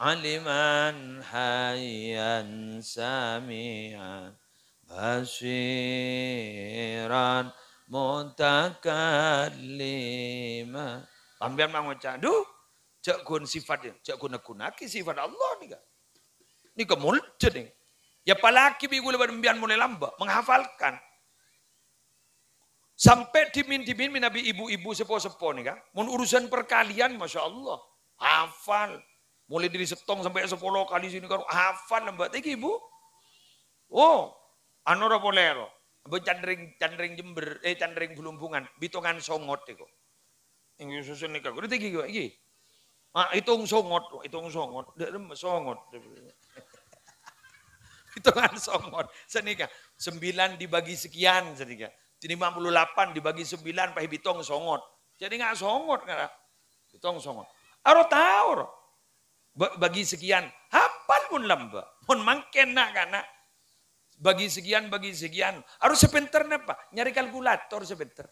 aliman hayyan sami'an basiran mutakalliman. Sampèyan mangoca', "Duh, jhâ' ghun sifat, ya, jhâ' ghun-ghunnaghi sifat Allah nèka." Nèka molja nèka. Ya, apalagi bi' ghulâ bân embiyan molaè lambâ' menghafalkan. Sampè' dhimèn-dhimèn mènabi ibu-ibu sepo-sepo nèka, mon urusan perkalian, Masya Allah, hafal. Mulai dari settong sampè' sapolo kali sini karo hafal, Mbak, tèngghi, Bu. Oh, anu ra polè ro. Mbak, canrèng, canrèng Jember, eh, canrèng Blumbungan, bitongan songot èko. Èngghi susun nèka, ghuru tèngghi, iki. Ah, itung songot, itung songot. Ndak, rem-, songot. Bitongan songot. Sanèka, sembilan dibagi sekian sanèka. Lima puluh delapan dibagi sembilan, pas bitong songot. Jadi nggak songot, nggak. Tong songo. Aro tao ro. Ba-, bagi sekian, hafal pon lamba'. Mon mangkèn na'-kana'. Bagi sekian, bagi sekian. Aro sapènter napa? Nyarè kalkulator sapènter.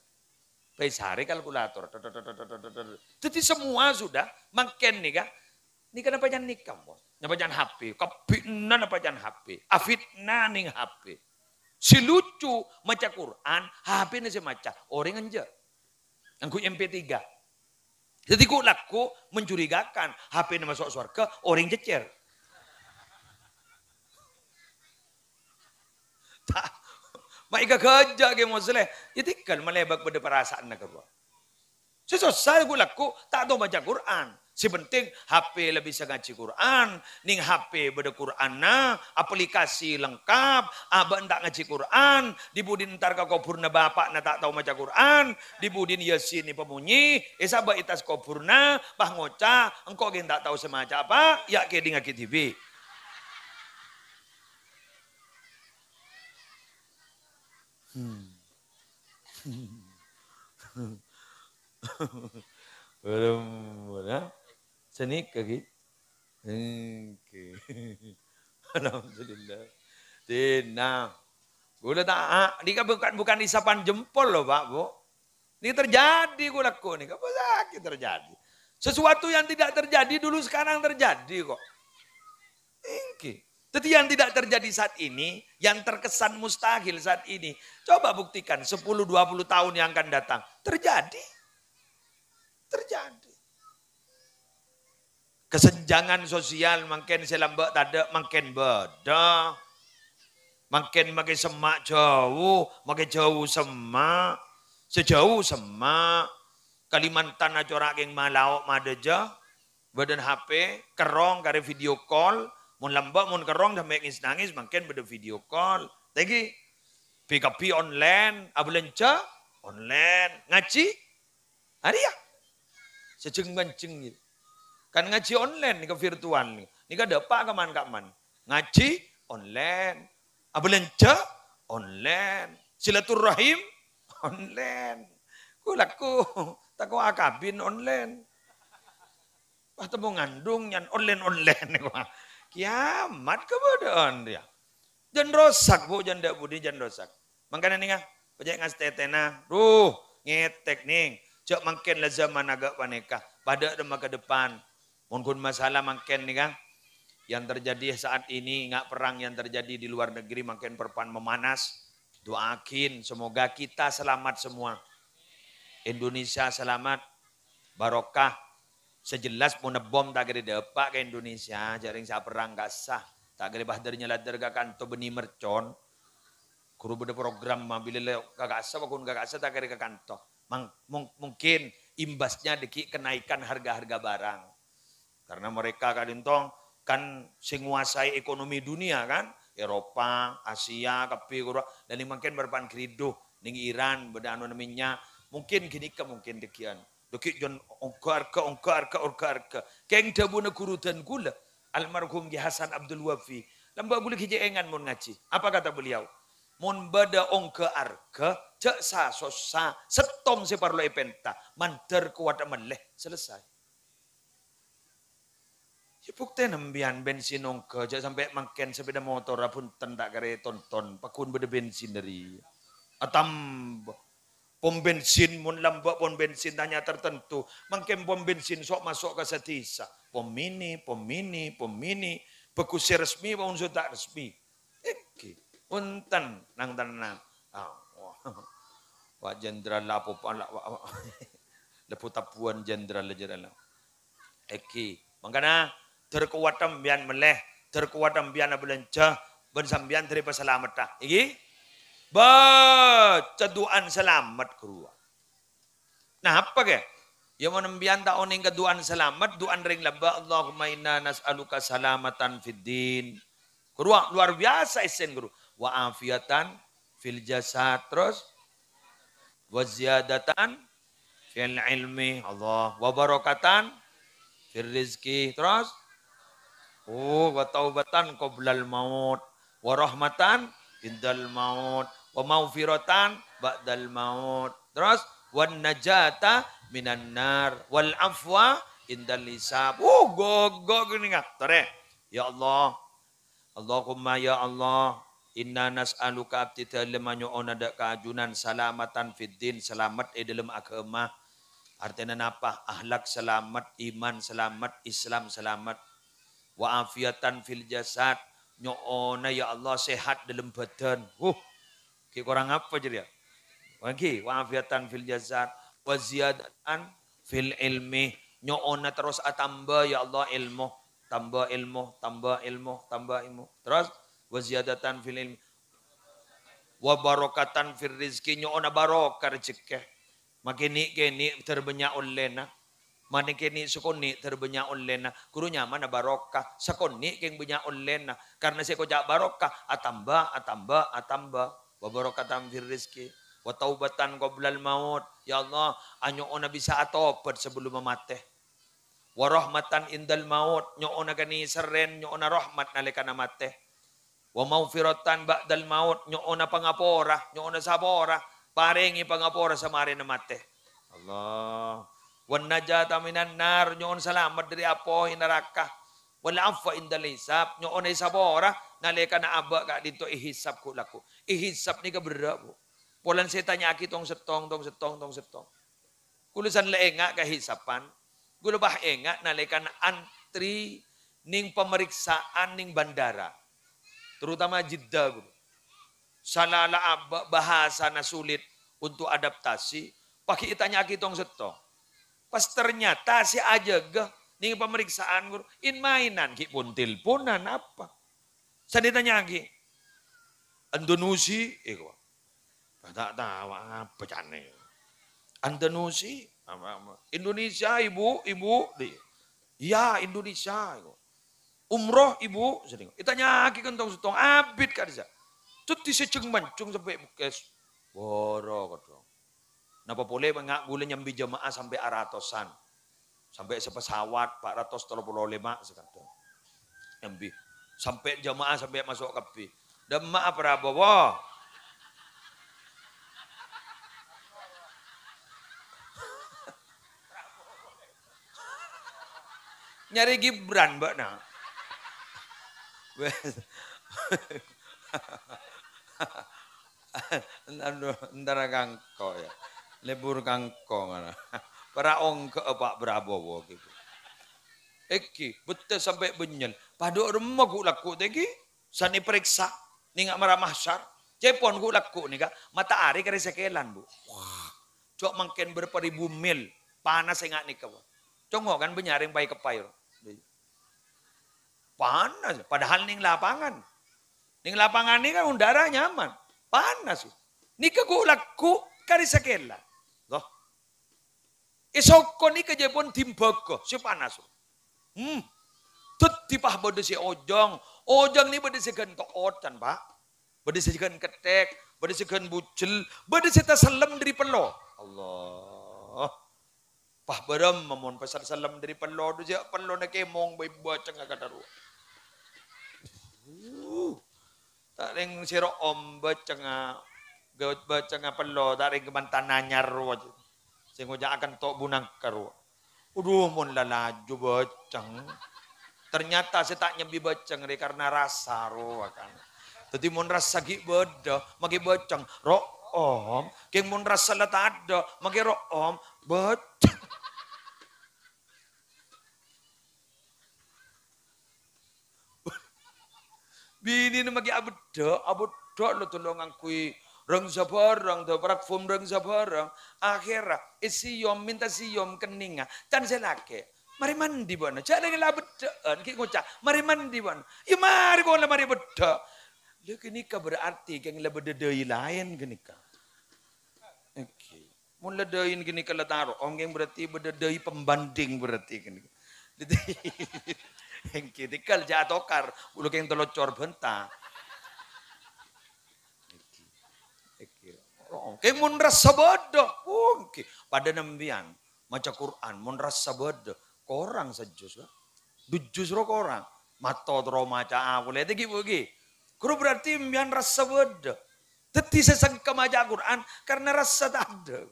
Bâi sarè kalkulator. Dhâddhi semua sudah mangkèn nèka. Nèka napa can nèka, Bos? Napa can H P? Kabbhina napa can H P? Afitna nèng H P. Si lucu maca Quran, H P-na sè maca. Orèng enjâ'. Ngangghuy M P tiga. Dhâddhi ku-, lagghu' mencurigakan, H P-na maso' sowarghâ, orèng cècèr. Ta-, ma' èka ghâjâ' Kè Mosleh, ya tèghâl malèbât bâdâ parasaanna kabâ. Sè sossa ku-, lagghu' ta' tao maca Quran. Sè penting H P la bisa ngajhi Quran, nèng H P bâdâ Quranna, aplikasi lengkap, abâ' enta' ngajhi Quran, dhi-budhi entar ka kobhurna bapa'na ta' tao maca Quran, dhi-budhi Yasin èpamonyè, èsabâ' è attas kobhurna, pas ngoca', "Engko' ghi' ta' tao sè maca apa, ya' kèdingngaghi dhibi'." Hmm. Belum, ya. Sanèka, ghi. Èngghi. Alhamdulillah. Dinah. Kaulâ ta', nèka bukan, bukan isapan jempol loh, Pak, Bu. Nèka terjadi kaulâ ko nèka. Apa sakit terjadi? Sesuatu yang tidak terjadi dulu sekarang terjadi kok. Èngghi. Jadi yang tidak terjadi saat ini, yang terkesan mustahil saat ini, coba buktikan sepuluh dua puluh tahun yang akan datang. Terjadi. Terjadi. Kesenjangan sosial mangkèn sè lambâ' tadâ' mangkèn bâdâ. Mangkèn makè semma' jhâu, makè jhâu semma'. Sè jhâu semma'. Kalimantan acora' kèng malao madâjâ. Bâdâna H P, kerrong karè video call. Mon lambâ', mon kerrong sampè' ngis-nangis, mangkèn bâdâ video call. Tèngghi. P K B online, abhâlânjhâ online, ngajhi Arèya. Sajeng-manjeng gitu. Kan ngajhi online nèka virtual nèka. Nèka dâpa' ka man-ka'man. Ngajhi online. Abhâlânjhâ online. Silaturrahim online. Ku lagghu' tako' akabin online. Wah, temmo ngandung nyan online-online nèka. Kiamat kabâdâ'ân rèya. Jân rosak, Bu, jân dâ' budi jân rosak. Mangkana nènga, pajhât ngastètèna. Duh, ngètèk, nèng. Jhâ' mangkèn la zaman aghâ' panèka. Padâ dâ' maka depan. Mon ghun masalah mangkèn nènga, yang terjadi saat ini, nga' perang yang terjadi di luar negeri mangkèn perpan memanas. Doakin, semoga kita selamat semua. Indonesia selamat, barokah. Sè jelas mon bom ta' kèra dâpa' ka Indonesia, jhâ' rèng sè aperrang ka'assa. Ta' kèra bâdâr-nyalâdâr ka kanto bânnè mercon. Ghuru bâdâ program, mabillâ lè ka ka'assa, bâ ghun ka ka'assa ta' kèra ka kanto. Mang-, mung-, mungkin imbasnya dâgghi' kenaikan harga-harga barang. Karena mereka kalintong kan sè nguasai ekonomi dunia kan, Eropa, Asia, kabbhi ghuru. Dâri mangkèn bârâmpan ghâridhu, nèng Iran bâdâ anona mènnya'. Mungkin ghânèka mungkin dâgghi'ân. Dâgghi' jân ongghâ arghâ, ongghâ arghâ, ongghâ arghâ. Kèng dhâbuna ghuru dân ghulâ, almarhum Kè Hasan Abdul Wafi. Lambâ' ghulâ ghi' cè' èngan mon ngajhi. Apa kata beliau? Mon bâdâ ongghâ arghâ, jhâ' sa-sossa, sèttong sè parlo èpènta, mandhâr kowata mellè, selesai. Yâ, buktèna sampèyan bensin ongghâ, jhâ' sampè' mangkèn sepeda motor, bhunten ta' kèra tonton, pagghun bâdâ bensin dâri. Atamba. Pom bensin, mon lambâ' pom bensin tanya tertentu. Mangkèn pom bensin sok maso' ka sadhisa. Pom mini, pom mini, pom mini. Bhâghus sè resmi, pon sè ta' resmi. Èngghi. Punten, nang-tenang. Ah, wah. Pak Jenderal lapo pala, wa-, wa-, lebu tabuan Jenderal aja lah. Èngghi. Mangkana, dhâr kowata sampèyan mellè, dhâr kowata sampèyan abhâlânjhâ, bân sampèyan dhâri pasalametta. Èngghi? Baca du'an salamet, ghuru. Napa, Kè? Yâ, mon sampèyan ta' onèng ka du'an salamet, du'an rèng lambâ', "Allahumma inna nas'aluka salamatan fid din." Ghuru, luar biasa essèna, ghuru. "Wa afiatan fil jasad." Terus? "Wa ziyadatan fil ilmi." Allah. "Wa barakatan fir rizki." Terus? Oh, "Wa taubatan qoblal maut." "Wa rahmatan indal maut." "Wa maghfiratan ba'dal maut." Terus? "Wan najata minan nar wal afwa indal hisab. Wuh, gogo gini nggak? Tore. Ya Allah. Allahumma ya Allah. Inna nas'aluka abdi dalem nyo'ona dha' ka ajunan salamatan fid din, salamet è dhalem agama. Artèna napa? Akhlak salamet, iman salamet, Islam salamet. Wa afiatan fil jasad, nyo'ona ya Allah sehat dhalem bhâdhân. Huh, ghi' korang apa jârèya? Lagi, wa afiatan fil jasad, wa ziyadatan fil ilmi, nyo'ona terros atamba ya Allah ilmu, tamba ilmu, tamba ilmu, tamba ilmu. Terros, wa ziyadatan fil ilmi, wa barakatan fir rizki, nyo'ona barokah rejekkè. Makè nè'-kènè' dâr bânnya' ollèna. Makè nè'-kènè' sakonè' dâr bânnya' ollèna. Ghuru nyamana barokah. Sakonè' kèng bânnya' ollèna. Karna sè èkoca' barokah, atamba, atamba, atamba. Wa barakatan fir rizki. Wa taubatan qoblal maut. Ya Allah, anyo'ona bisa atobhât sabellumma matè. Wa rahmatan indal maut. Nyo'ona kanèserrèn, nyo'ona rahmat nalèkana matè. Wa maghfiratan ba'dal maut, nyo'ona pangapora, nyo'ona sapora, parèngè pangapora samarèna matè. Allah. Wan najata minan nar, nyo'on salamet dâri apoy naraka. Wal afwa indal hisab, nyo'ona èsapora nalèkana abâ' ka'dinto èhisab ghu'-lagghu'. Èhisab nèka berrâ', Bu. Polana sè ètanya'aghi tong-settong, tong-settong, tong-settong. Kaulâ san la enga' ka hisapan. Kaulâ bâ enga' nalèkana antri nèng pemeriksaan nèng bandara. Terutama Jeddah, kaulâ. Salala abâ' bahasana sulit untuk adaptasi, paghi' ètanya'aghi tong-settong. Pas ternyata sè ajâgâ nèng pemeriksaan, kaulâ, in-maènan, ghi' pon telponan apa. San ètanya'aghi, "Andanusi?" Èko. Ta' tao apa ca'na. "Andanusi?" Apa, apa. "Indonesia, Ibu, Ibu?" Di. "Iya, Indonesia." Èko. "Umroh, Ibu?" Senneng. Ètanya'aghi kantong-settong abit ka'dissa'. Dhâddhi sè jhâng-manjhâng sampè' bukkès. Bârâ' kodhung. Napa polè, mangka kaulâ nyambi jamaah sampè' aratosan. Sampè' sapesawat, pa' ratos tello polo lèma' sakadhâng. Nyambi. Sampè' jamaah sampè' maso' kabbhi. Dâ' emma'a Prabowo? Nyarè Gibran bâ'na. Wes. Anu, entara kangko ya. Lebur kangko ngana. Para ongka Pak Prabowo gitu. Èngghi, bettè sampè' bânnyèl. Padâ remma ghu'-lagghu' tèngghi. San èparèksa. Nèng mara mahsyar. Cèpon ghu'-lagghu' nèka. Matahari karè sakèlan, Bu. Wah. Cok mangkèn berapa ribu mil. Panas enga' nèka, Bu. Congo kan bânnya' rèng pai-keppai, ro. Panas, padahal nèng lapangan. Nèng lapangan nèka udara nyaman. Panas. Nèka ghu'-lagghu' karè sakèlan. Loh. È soko nèka jhâ' pon dimbaga, sè panas. Hmm. Dhâddhi pas bâdâ sè ojâng. Ojâng nèka bâdâ sè ghân to'ot, can, Pak. Bâdâ sè ghân ketthèk, bâdâ sè ghân bujel, bâdâ sè tasellem dâri pello. Allah. Pah bârâmma mon pasal sellem dâri pello, dhu jhâ' pellona kèmong bhâi bâcèngnga kadhâruwâ. Uh, ta' rèng sè ro'om bâcèngnga, gawat bâcèngnga pello, ta' rèng kamantan anyar rowa. Sè ngoca'aken to' bunangka rowa. Adhu, mon la laju bâcèng. Ternyata sè ta' nyambi bâcèng rè karna rassa rowa kan. Dhâddhi mon rassa ghi' bâdâ, maghi bâcèng, ro'om. Kèng mon rassa la tadâ', maghi ro'om, bâcèng. Binèna maghi abeddhâ', abeddhâ' lo' dâlâ ngangghuy rèng sabhârâng, dâ-, parfum rèng sabhârâng. Akhèrra èsèyom, mènta sèyom kennèngnga. Can sè lakè', "Marè mandi bâ'na." Jhâ' rèng la abeddhâ'ân, ghi' ngoca', "Marè mandi bâ'na." "Iyâ marè, kok la marè beddhâ'." Lha ghânèka berarti kèng la bâdâ dâi laèn ghânèka. Oke. Mon la dâi ghânèka la ta' ro'om, kèng berarti bâdâ dâi pembanding berarti ghânèka. Èngghi, tèngghâl jhâ' atokar, bulu kèng telocor bânta. Èngghi, èngghi. Ro'om. Kèng mon rassa bâdâ, oh, èngghi. Padâ nambiyân maca Qur'an, mon rassa bâdâ, korang sajjus, kan? Dujjus ro korang. Mato terro maca, ah, polè tèngghi, Bu, ghi. Ghuru berarti mbiyân rassa bâdâ. Dhâddhi sè sengka maca Qur'an karna rassa tadâ'.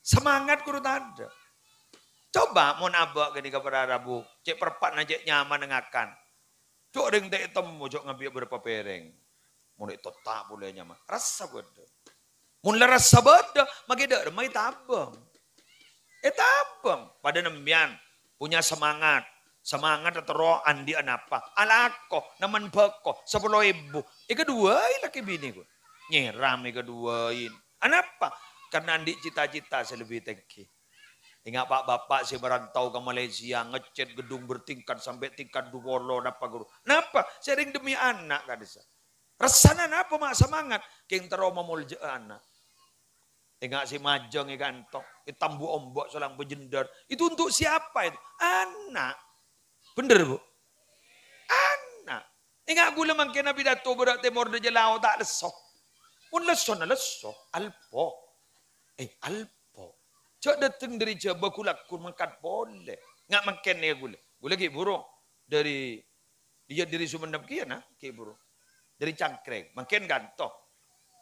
Semangat kodhu tadâ'. Coba mon abâ' ghânèka para rabu, cè' perpa'na cè' nyamana ngakan. Jhâ' rèng ta' ètemmo, jhâ' ngabi'â bârâmpa pèrèng. Mon ètotta' polè nyamana. Rassa bâdâ. Mon la rassa bâdâ, makè dâ' remma ètabâng. Ètabâng. Padâ nèmbiyân punya semangat. Semangat terro andi'â napa? Alako, nemmen bhâko, sapolo èbu. Èkaduwâi lakè binè, ghu. Nyèram èkaduwâi. Anapa? Karena andi' cita-cita sè lebbi tèngghi. Enga' pa'-bapa' sè merantau ka Malaysia, ngecet gedung bertingkat sampai tingkat dua puluh, napa, ghu? Napa? Sèrèng demi ana' ka'dissa'. Rassana napa ma' semangat? Kèng terro mamoljâ'â ana'. Enga' sè majâng è kanto, ètambu ombo' solang pajendar. Itu untuk siapa itu? Ana'. Bhender, Bu? Ana'. Enga' ghulâ mangkèn apidato bârâ' tèmor dâjâ lao ta' lesso. Mon lessona lesso, alpo. Eh, alpo. Jhâ' dâteng dâri Jhâbâ ghu-lagghu mangkat polè. Nga' mangkèn nèka ghulâ. Ghulâ ghi' bhuru dâri, iyâ, dâri Songennep kèya, na, ghi' bhuru. Dâri Cangkreng. Mangkèn kanto.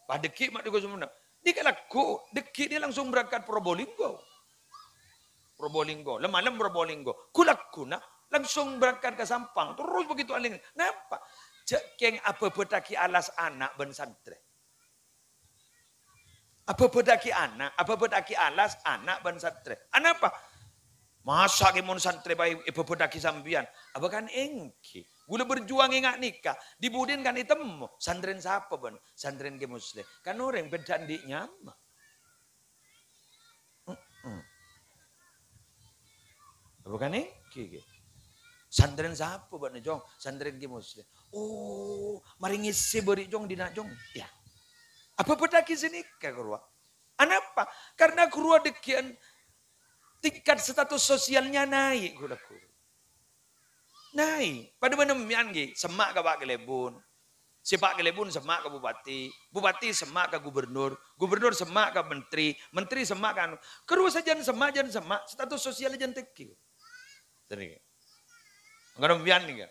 Pas dâgghi' ma' dâgghi' Songennep. Nèka lagghu, dâgghi' nèka langsung berangkat Probolinggo. Probolinggo. Lem-malem Probolinggo. Ghu-lagghuna langsung berangkat ka Sampang. Terros begitu alèng. Napa? Jhâ' kèng abhâbhâddhâghi alas ana' bân santrè. Abhâbhâddhâghi ana', abhâbhâddhâghi alas ana' bân santrè. Anapa? Masa' kè mon santrè bhâi èbhâbhâddhâghi sampèyan? Abâ kan èngghi. Ghulâ berjuang enga' nèka, dhi budina kan ètemmo. Santrèna sapa bân? Santrèna Kè Musleh. Kan orèng bhidhâ andi' nyama. Heeh. Apa kan èngghi, ghi? Santrèna sapa bâ'na, Cong? Santrèna Kè Musleh. Oh, marè ngèssè bâri', Cong, dina', Cong. Ya. Abhâbhâddhâghi sanèka, ghuruwa. Anapa? Karena ghuruwa dâgghi'ân tingkat status sosialnya naik, ghu-lagghu. Naik. Padâ bân sampèyan, ghi, semma' ka Pa' Kalèbun. Sè Pa' Kalèbun semma' ka bupati, bupati semma' ka gubernur, gubernur semma' ka menteri, menteri semma' ka anu. Ghâruwa sajân semma', jân semma', status sosial jân tèngghi. Sèrèng. Mangkana sampèyan nèka.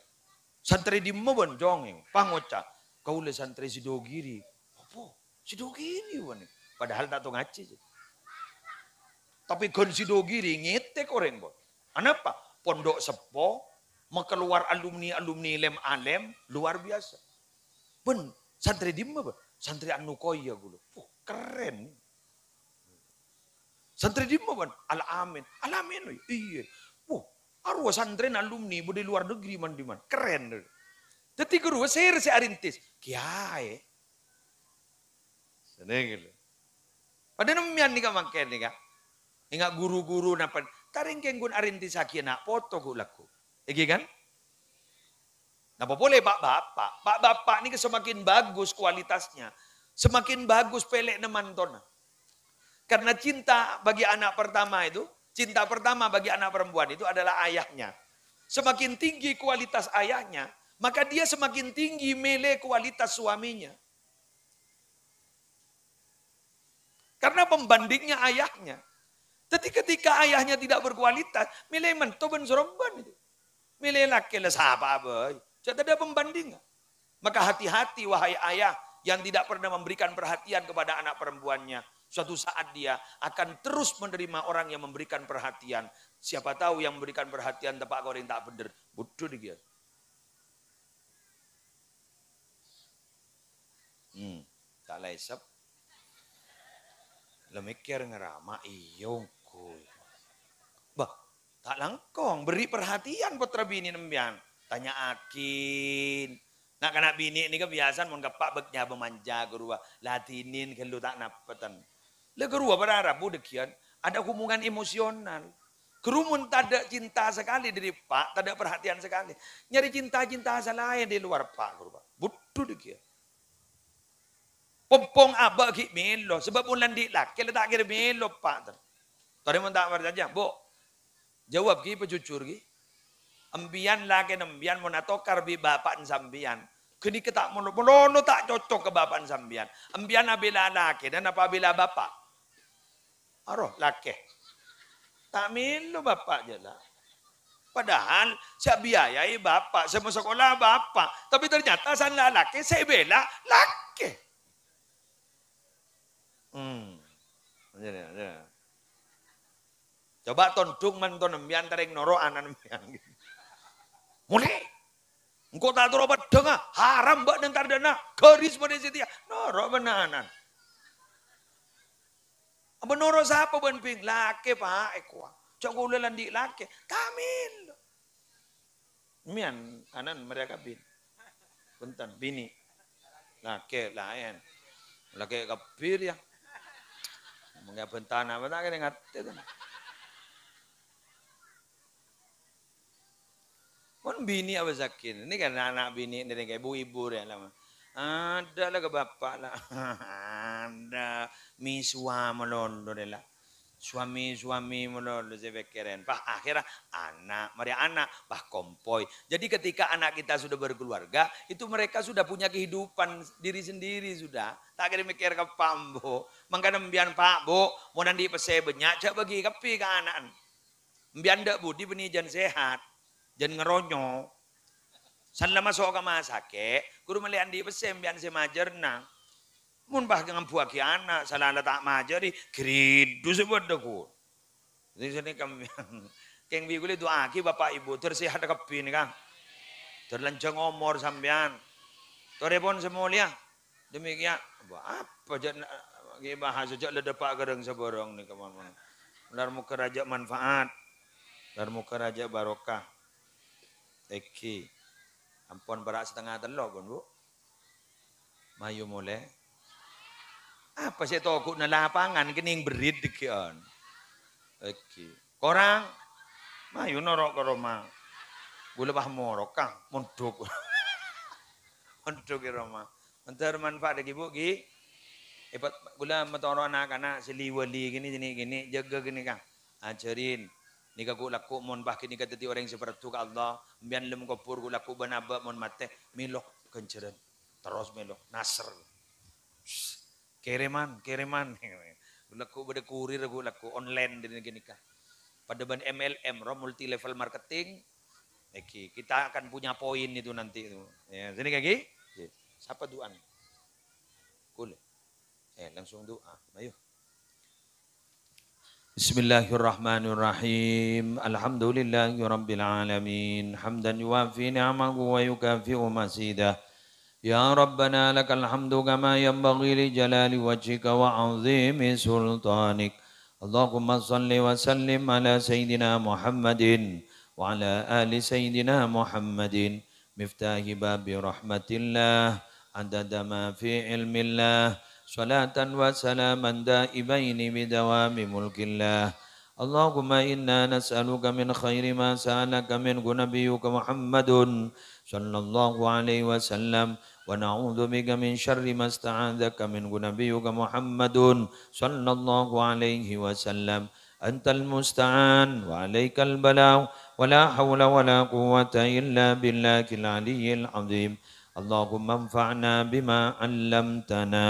Santrè dimma bân, Cong? Pas ngoca', "Kaulâ santrè Sidogiri." Apa? Sidogiri, bân. Padahal ta' tao ngajhi, sih. Tapè ghân Sidogiri ngètèk orèng, bân. Anapa? Pondok Seppo, makaluar alumni-alumni lem-alem, luar biasa. Bân, santrè dimma, bân? Santrè Annukoya, ghulâ. Wah, keren. Santrè dimma, bân? Al-Amin. Al-Amin, iyâ. Wah, arowa santrèna alumni bâdâ è luar negeri, man-, dimman. Keren. Dâddhi ghâruwa sèra sè arintis? Kiyaè. Seneng lho. Padâ sampèyan nèka mangkèn nèka. Enga' ghuru-ghuru napa, tarèng kèng ghun arintissaghiyâ na' poto ghu-lagghu. Èngghi kan? Napa polè pa'-bapa'? Pa'-bapa' nèka semakin bagus kualitasnya, semakin bagus pèlèna mantona. Karena cinta bagi anak pertama itu, cinta pertama bagi anak perempuan itu adalah ayahnya. Semakin tinggi kualitas ayahnya, maka dia semakin tinggi mèlè kualitas suaminya. Karena pembandingnya ayahnya. Jadi ketika ayahnya tidak berkualitas, mèlè mènto bân soromban itu. Mèlè lakè la sapa bhâi. Jhâ' tadâ' pembandingan. Maka hati-hati, wahai ayah yang tidak pernah memberikan perhatian kepada anak perempuannya. Suatu saat dia akan terus menerima orang yang memberikan perhatian. Siapa tahu yang memberikan perhatian teppa' ka orèng ta' bhender. Budhu dhi kèya. Hmm, ta' la èsep. La mèkkèr ngarama, iyâ ongghu. Bâh, ta' langkong, beri perhatian pottra binè' sampèyan. Tanya'aghi. Na'-kana' binè' nèka biyasana mon ka eppa' bâk nyabâ manja ghâruwa, ladhinè ghâllu ta' napa ten. La ghâruwa para rabu dâgghi'ân, ada hubungan emosional. Ghâruwa mon tadâ' cinta sakalè dâri eppa', tadâ' perhatian sakalè. Nyarè cinta-cinta sè laèn è luar eppa' ghâruwa. Budhu dâgghi'ân. Pong-pong abâ' ghi' mèlo, sabâb mon la andi' lakè la ta' kèra mèlo eppa' ten. Torè mon ta' parcajâ, Bu. Jawab ghi, pajhujhur ghi. Empèyan lakèna empèyan mon atokar bi' bapa'na sampèyan, ghânèka ta' molo-, molo ta' cocok ka bapa'na sampèyan. Empèyan abhilâ lakèna napa abhilâ bapa'? Aro, lakè. Ta' mèlo bapa' jâ la. Padahal sè abiayaè bapa', sè masakola bapa', tapè ternyata san la-, lakè sè èbhilâ lakè. Hmm. Jâ, jâ. Coba tondhung manto sampèyan, terrèng noro' ana' sampèyan. Molè. Engko' ta' toro' peddhângnga, haram bâ'na entar dâ'na, garis polè satèya. Noro' bân ana'. Apa noro' sapa bân bhing? Lakè, Pa', èkowa. Jhâ' kaulâ la andi' lakè. Ta' mèlo. Mèyan, anan, marè akabin. Bhunten, binè'. Lakè laèn. Lakè kabbhi rèya. Mangkè bhântana, apa ta' kènè ngatè to. Mon binè' apa sakèn? Ini kan ana' binè' nèka, ibu-ibu rèya la. Adâ' la ka bapa' la. Adâ'. Misuwa malolo rèya la. Suami-suami malolo sè pèkkèran. Pas akhirnya ana', marè ana', pas kompoy. Jadi ketika anak kita sudah berkeluarga, itu mereka sudah punya kehidupan diri sendiri sudah. Ta' kèra mèkkèr ka pa' embu'. Mangkana sampèyan pa', Bu, mon andi' pèssè bânnya', jhâ' bâgi kabbhi ka ana'na. Sampèyan dâ' budi bânnè jân sehat, jân ngeronyo. San la maso' ka masakè', ghuru mellè andi' pèssè sampèyan sè majârna. Mon pas ngambuwâghi ana', sala la ta' majâri, gridhu sè bâdâ, ghun. Jadi sini kami, kèng bi' kulâ du'aaghi bapa' ibu, tor sehat kabbhi nèka. Tor lanjhâng omor sampèyan. Torèpon sè molèya. Demikian, apa jâ' na-, ghi bahasa jâ' la dâpa' ka rèng sabârâng nèka, mon, mon. Lar moghâ rajâ manfaat. Lar moghâ rajâ barokah. Èngghi. Ampon para' satengnga tello', pon, Bu. Mayu molè. Apa sè togu'na lapangan kènèng berrit dâgghi'ân. Èngghi. Korang? Mayu noro' ka roma. Ghulâ pas morok, Kang. Mondhuk. Mondhuk è roma. Entar manfaat lagi, Bu, ghi. Èpat, ghulâ matoro' na'-kana' sè li-wali kènè, kènè, kènè, jâgâ kènè, Kang. Ajhârin. Nèka ghu' lagghu' mon pas ghânèka dhâddhi orèng sè parlo ka Allah. Sampèyan lem kobhur ghu' lagghu' bân abâ' mon matè. Mèlo ghânjhârân. Terros mèlo. Nasr. Kiriman, kiriman. Lagghu' bâdâ kurir, ghu' lagghu' online dâri ghânèka. Padâ bân M L M, ro, multi level marketing. Èngghi, kita akan punya poin itu nanti itu. Ya, sini kaki. Sapa du'an? Kul. Eh, langsung du'a. Ayo. Bismillahirrahmanirrahim. Alhamdulillahirabbil alamin. Hamdan yuwafi ni'amahu wa yukafi'u mazidah. يا ربنا لك الحمد كما ينبغي لجلال وجهك وعظيم سلطانك. اللهم صل وسلم على سيدنا محمد وعلى آل سيدنا محمد مفتاح باب رحمة الله عدد ما في علم الله صلاة وسلاما دائمين بدوام ملك الله. اللهم إنا نسألك من خير ما سألك منه نبيك محمد صلى الله عليه وسلم، ونعوذ بك من شر ما استعاذك منه نبيك محمد صلى الله عليه وسلم. أنت المستعان وعليك البلاغ، ولا حول ولا قوة إلا بالله العلي العظيم. اللهم انفعنا بما علمتنا،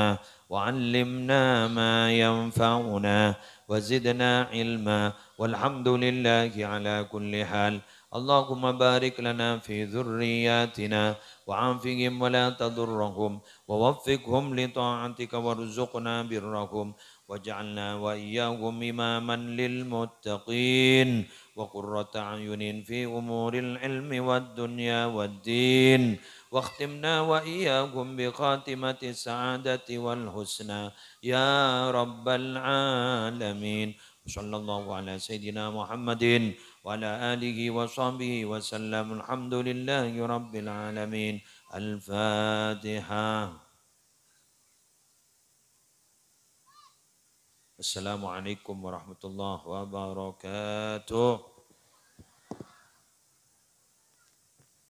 وعلمنا ما ينفعنا، وزدنا علما، والحمد لله على كل حال. اللهم بارك لنا في ذرياتنا، وعافهم ولا تضرهم، ووفقهم لطاعتك وارزقنا برهم، واجعلنا وإياهم إماما للمتقين وقرة أعين في أمور العلم والدنيا والدين، واختمنا وإياهم بخاتمة السعادة والحسنى يا رب العالمين. وصلى الله على سيدنا محمد وعلى آله وصحبه وسلم. الحمد لله رب العالمين. الفاتحة. Assalamualaikum warahmatullahi wabarakatuh.